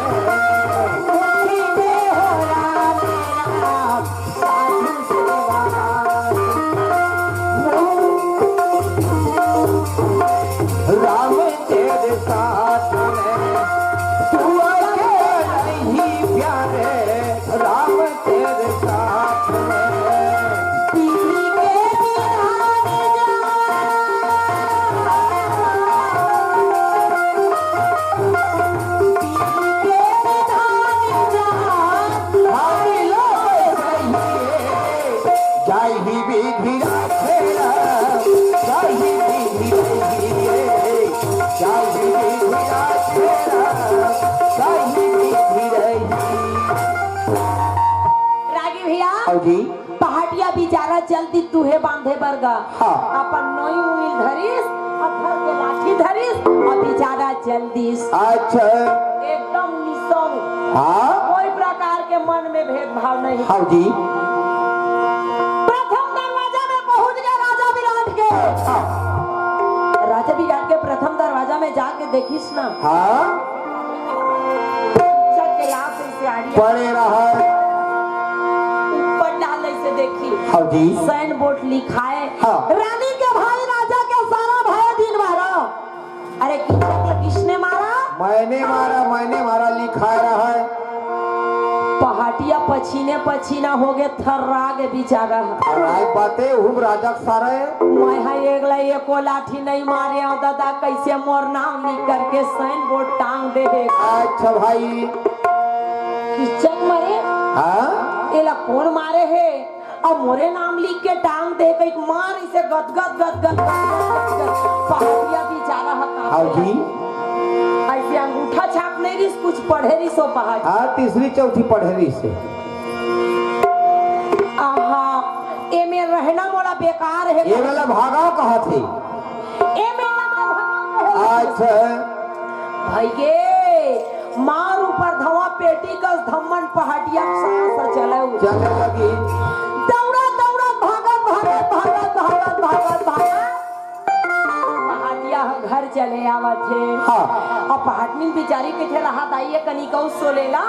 मुख में हो राम राम, साधु सेवा हाथ में। राम तेरे साथ में, तू अकेला नहीं प्यारे, राम तेरे साथ में। पीली के बिहान जा, पीली के बिहान जा, हमारी लो सही। जाहि विधि राखे राम, सही विधि रहिए। जाहि विधि राखे राम, सही विधि रहिए। रागी भैया, हाँ जी। पहाटिया बिचारा चल दिस दूहे बांधे बर गा। हाँ। अपन नोई उइल धरिस, अउ घर के लाठी धरिस, अउ बिचारा चल दिस। अच्छा। एकदम निसंग। हाँ। कोई प्रकार के मन में भेदभाव नहीं। हाँ जी। प्रथम दरवाजा में पहुंच गया राजा विराट के। हाँ। राजा विराट के प्रथम दरवाजा में जाके देखिस ना। हाँ। चल के लाश से आड़ी पड़े रहा। ऊपर डाल ऐसे देखी। हाँ जी। साइन बोर्ड लिखाए। हाँ। रानी के भाई राजा के सारा भाई दिन मारा। अरे किसने, किसने मारा? मैंने मारा, मैंने मारा लिखाए रहा है। पहाटिया पछीने पछीना होगे, थर्रा गे बिचारा। अरे बाते, हुम राजा के सारा है। मैं हा एक ला एको लाठी नहीं मारे हूँ दादा, कैसे मोर नाम लिख करके साइन बोर्ड टांग दे हे। अच्छा भाई। किचक मरे? हाँ? एला कौन मारे हे? अब मोरे नाम लिख के टांग दे, कहीं मार इसे गद गद गद गद गद गद। पहाटिया बिचारा हा कांपे हाँ जी। लगे। ऐसे अंगूठा छाप नहीं रिस, कुछ पढ़े रिस ओ पहाटिया। हाँ, तीसरी चौथी पढ़े रिस हे। आहा, एमे रहना मोला बेकार हे। ये वाला भागा कहा थे? एमे रहना भागा कहे। अच्छा। भाई गे, मार ऊपर धवा पेटी कस धम्मन पहाटिया सांस चले। चले लगी। दौड़ा, दौड़ा, भागत, भागत, भागत, भागत, भागत, भागत। पहाटिया ह घर चले आवत हे। हाँ। अब पहाटनी बिचारी कथे रहा दाई, ये कनिकौ सोलेला,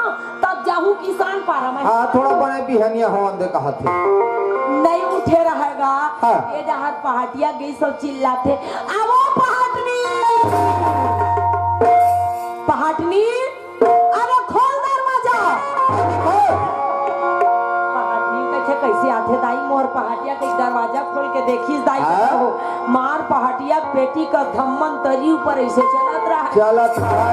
तब जाहूँ किसान पारा में। हाँ, थोड़ा बने बिहनिया होवन दे कहत हे। नहीं उठे रहेगा। हाँ। ये डहर पहाटिया गई सब चिल्लाथे, "आवो पहाटनी! पहाटनी, अरे खोल दरवाजा!" पहाटनी कथे, "कैसे आथे दाई मोर पहाटिया?" कहि दरवाजा खोल के देखिस दाई, हाँ? कहो, मार पहाटिया पेटी का धम्मन तरी ऊपर ऐसे चलत रहा। चलत रहा।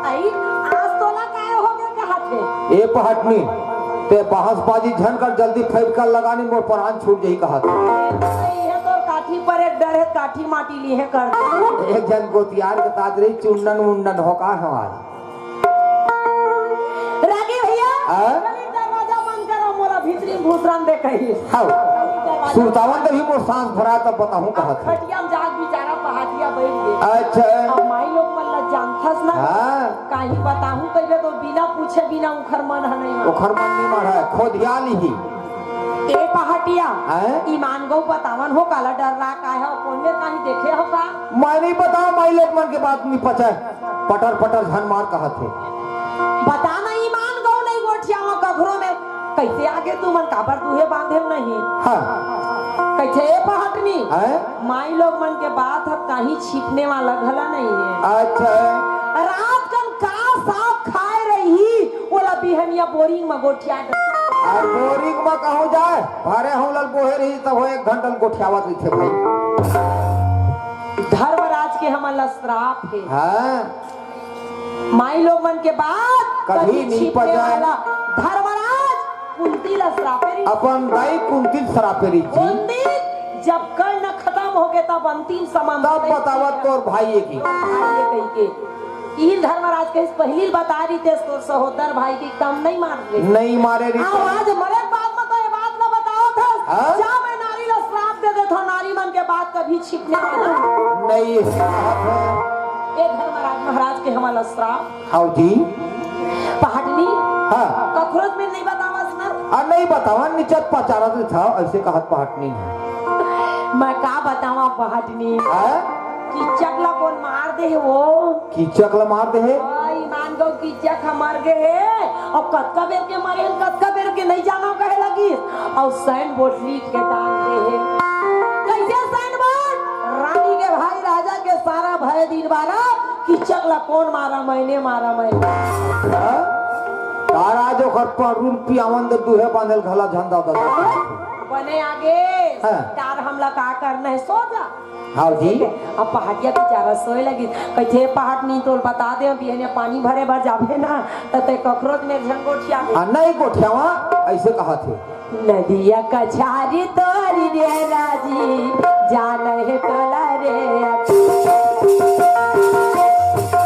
आई, आज तोला काय हो गया कहत हे? ए पहाटनी, ते बहसबाजी झन कर, जल्दी फैब कर लगानी, मोर परान छूट जाही कहत हे। नहीं, ये तो काठी पर एक डर हे, काठी माटी ली हे कर दे। एक झन गोतियार के तात रही, चुन्नन मुन्नन हो का हमार। रागी भैया, हाँ? चली दरवाजा बंद करो, मोला भीतरी में घुसरन दे कही। हाँ। दरवाजा सुरतावन तभी मोर सांस भरा तब बताहूँ अब कहत हे। खटिया में जाके बिचारा पहाटिया बैठ गे। अच्छा। अब माई लोग मन ला जानथस ना, हाँ। काहीं बताहूँ कहिबे तो बिना पूछे बिना उखर मन ह नहीं मानय। उखर मन नहीं मानय, खोदिया लिही। ए पहाटिया, हैं? ईमान गौ बतावन हो काला डर रहा का है, कौन में काहीं देखे हो का? मैं नहीं बताऊँ, माई लोग मन के बात नहीं पचे। पटर पटर झन मार कहत हे। बता ना, ईमान गौ नहीं गोठियावा कखरो में, कैसे आगे तुमन काबर दूहे बांधे नहीं? हाँ। कैसे ए पहाटनी? हैं? माई लोग मन के बात ह काहीं छिपने वाला घला नहीं हे। अच्छा। रात कन का साग खाए रही, ओला बिहनिया बोरिंग में गोठिया दे। अउ बोरिंग में कहूँ जाए, भरे हूँ लल बोहे रही, तब हो एक घंटा ल गोठियावत रहिथे भाई। धर्मराज के हमन ला श्राप हे। हाँ। माई लोग मन के बात कभी कभी नहीं छिपने पजाए। वाला। धर्मराज कुंती ला श्रापे रही। अपन दाई कुंती ल श्रापे रही जी। कुंती जब कर्ण खत्म हो गए तब अंतिम समय तब बतावत तोर भाई हे कि। भाई हे कही के। इही धर्मराज कहिस पहिली बता रही तेस तोर सहोदर भाई के कम नहीं मार रहे। नहीं मारे रही। हाँ, आज मरे के बाद में तो ये बात ना बताओ था। हाँ? जा मैं नारी ला श्राप दे देथो, नारी मन के बात कभी छिपने वाला। नहीं, ये धर्मराज महाराज के हमला श्राप। हाउ जी। पहाटनी। हाँ। कखरोच में नहीं बतावस ना। आ, नहीं बतावा, निचत पचारत था, ऐसे कहत पहाटनी। मैं का बतावा पहाटनी? हाँ? किचक ला कोन मार दे हे वो? किचक ला मार दे हे? हाँ, ईमान गौ किचक ह मर गे हे। अउ कतका बेर के मरे हे, कतका बेर के नहीं जाना कहे लगी। अउ साइन बोर्ड लिख के टांग दे हे। कैसे साइन बोर्ड? रानी के भाई राजा के सारा भय दिन बारा, किचक ला कोन मारा, मैंने मारा, मैंने। हाँ? तारा जो घर पर रूम पियावन दे दूहे बांधल घला झंडा दे। बने आगे, हाँ। तार हमला का करना है, सो जा। हाँ जी। अब पहाटिया बेचारा सोए लगी, कहिथे, "पहाटनी तोल बता दे, बिहनिया पानी भरे बर जाबे ना, त ते कखरोच में झन गोठिया दे।" आ, नहीं गोठियावा, ऐसे कहत हे। नदिया कछारी तोरी रे राजी, जान है तोला रे।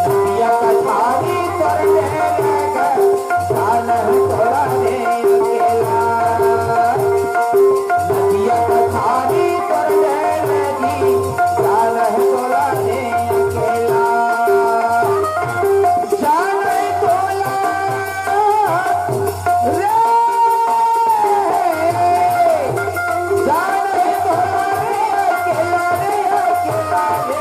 नदिया कछारी तोरी रे राजी, जान है तोला रे अकेला। नदिया कछारी तोरी रे राजी, जान है तोला रे अकेला। जान है तोला रे, जान है तोला रे अकेला रे, अकेला रे।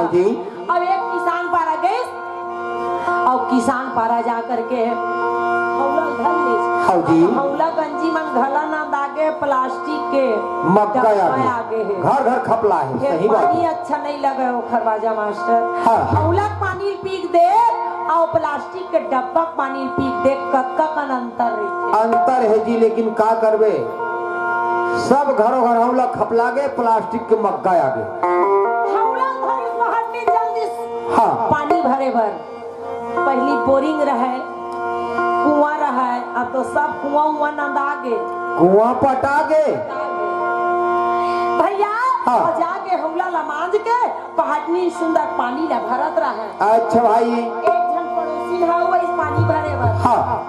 जी। अब एक किसान पारा गइस, अउ किसान पारा जा करके हौला धर लेस। हौ जी। अब हौला गंजी मन घला नंदागे प्लास्टिक के मग्गा डब्बा आगे। आगे हे। घर घर खपला हे, फेर सही बात पानी हे। अच्छा नहीं लगे ओखर बाजा मास्टर। हाँ। हौला पानी पी के दे, अउ प्लास्टिक के डब्बा के पानी पी के दे, कतका कन अंतर रहिथे। अंतर हे जी, लेकिन का करबे, सब घरों घर हौला खपला गे, प्लास्टिक के मग्गा आगे। हौला धरिस महर में जल्दी हाँ। पानी भरे बर। पहली बोरिंग रहय, कुआं रहय, अब तो सब कुआं उआं नंदा गे। कुआं पटा गे। भैया, हाँ। अउ जाके हौला ला मांज के पहाटनी सुंदर पानी ला भरत रहय। अच्छा भाई। एक झन पड़ोसी हा वही पानी भरे बर। हाँ।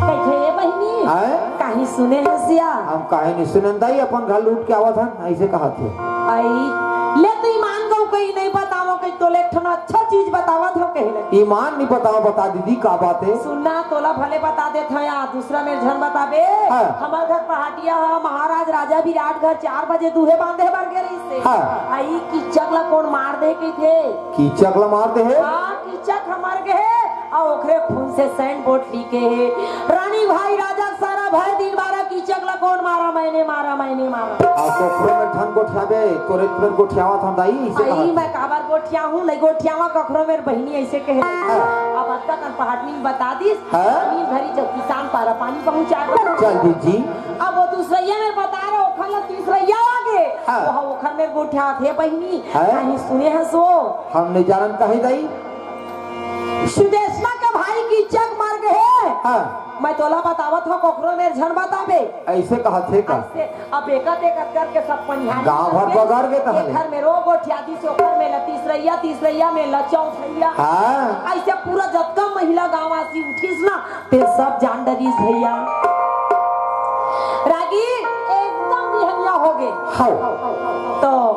कहिथे, "ए बहिनी, हैं? काहीं सुने हस या?" हम काहीं नहीं सुनन दाई, अपन घर लूट के आवत हन, ऐसे कहत हे। आई, ले तो ईमान गऊ कहीं नहीं बतावो, कहीं तोले एक ठन अच्छा चीज बतावत हो कहे लगे। ईमान नहीं बतावो, बता दीदी, का बात हे? सुनना, तोला भले बता देत हया, दूसरा मेर झन बताबे। हाँ। हमर घर पहाटिया हा, महाराज राजा विराट घर चार बजे दूहे बांधे बर गे रहिस हे। हाँ। आई कीचक ला कोन मार दे कहिथे। कीचक ला मार दे हे? हाँ, कीचक हा मर गे हे, अउ ओखरे खून से sign board लिखे हे, "रानी भाई राजा सारा भय दिन बारा, कीचक ला कोन मारा, मैंने मारा, मैंने मारा।" अब तो ओखरे में झन गोठियाबे, तोरे मेर गोठियावत हन दाई, इसे आई कहा। मैं काबर गोठियाहूँ, नहीं गोठियावा कखरो मेर बहिनी ऐसे कहे। हाँ। अब अतका कन पहाटनी बता दिस, हाँ। पानी भरी जब किसान पारा पानी पहुँचा दो। चल दी जी। अब वो दूसरैया मेर बता रहे, ओखर ला तीसरैया आगे। हाँ। वो ओखर मेर गोठियावत हे बहिनी, हाँ। काहीं सुने हस वो? हम नहीं जानन काहे दाई। सुदेशना के भाई कीचक मर गे हे। हाँ। मैं तोला बतावत हूँ, कखरो मेर झन बताबे। ऐसे कहत हे का? ऐसे, अब एकत एकत करके सब पनिहारी गाँव भर करके बगर गे कहले। एखर मेर वो गोठिया दिस, ओखर मेर ला तीसरैया, तीसरैया मेर ला चौथैया। हाँ। ऐसे पूरा जतका महिला गाँव आसी उठिस ना, ते सब जान डरिस भैया। रागी एकदम बिहनिया हो गे। हौ। तो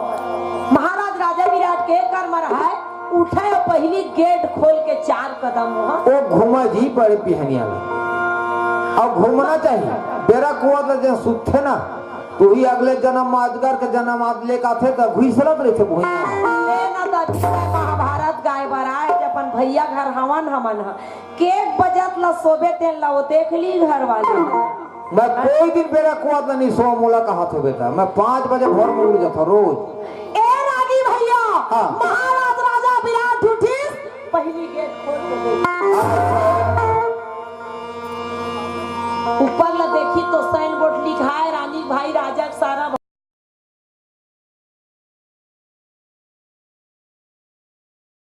महाराज राजा विराट के कर म रहय, उठय अउ पहिली गेट खोल के चार कदम वहाँ। ओ घूमा जी बड़े बिहनिया ले। अउ घूमना चाहिए। बेरा कुआं ले जेन सुतथे ना, तो ही अगले जन्म म अजगर के जन्म आज लेके आथे, त घुसलत रहिथे भुइयां। ए ना दादी, महाभारत गाय बर आए, जे अपन भैया घर हवन हमन ह। के बजत ला सोबे तेन ला वो देख ली घर वाले। मैं कोई दिन बेरा कुआं ले नहीं सोवा, मोला कहत हो बेटा, मैं पाँच बजे भोर में उठ जाता रोज। ए रागी भैया, हाँ।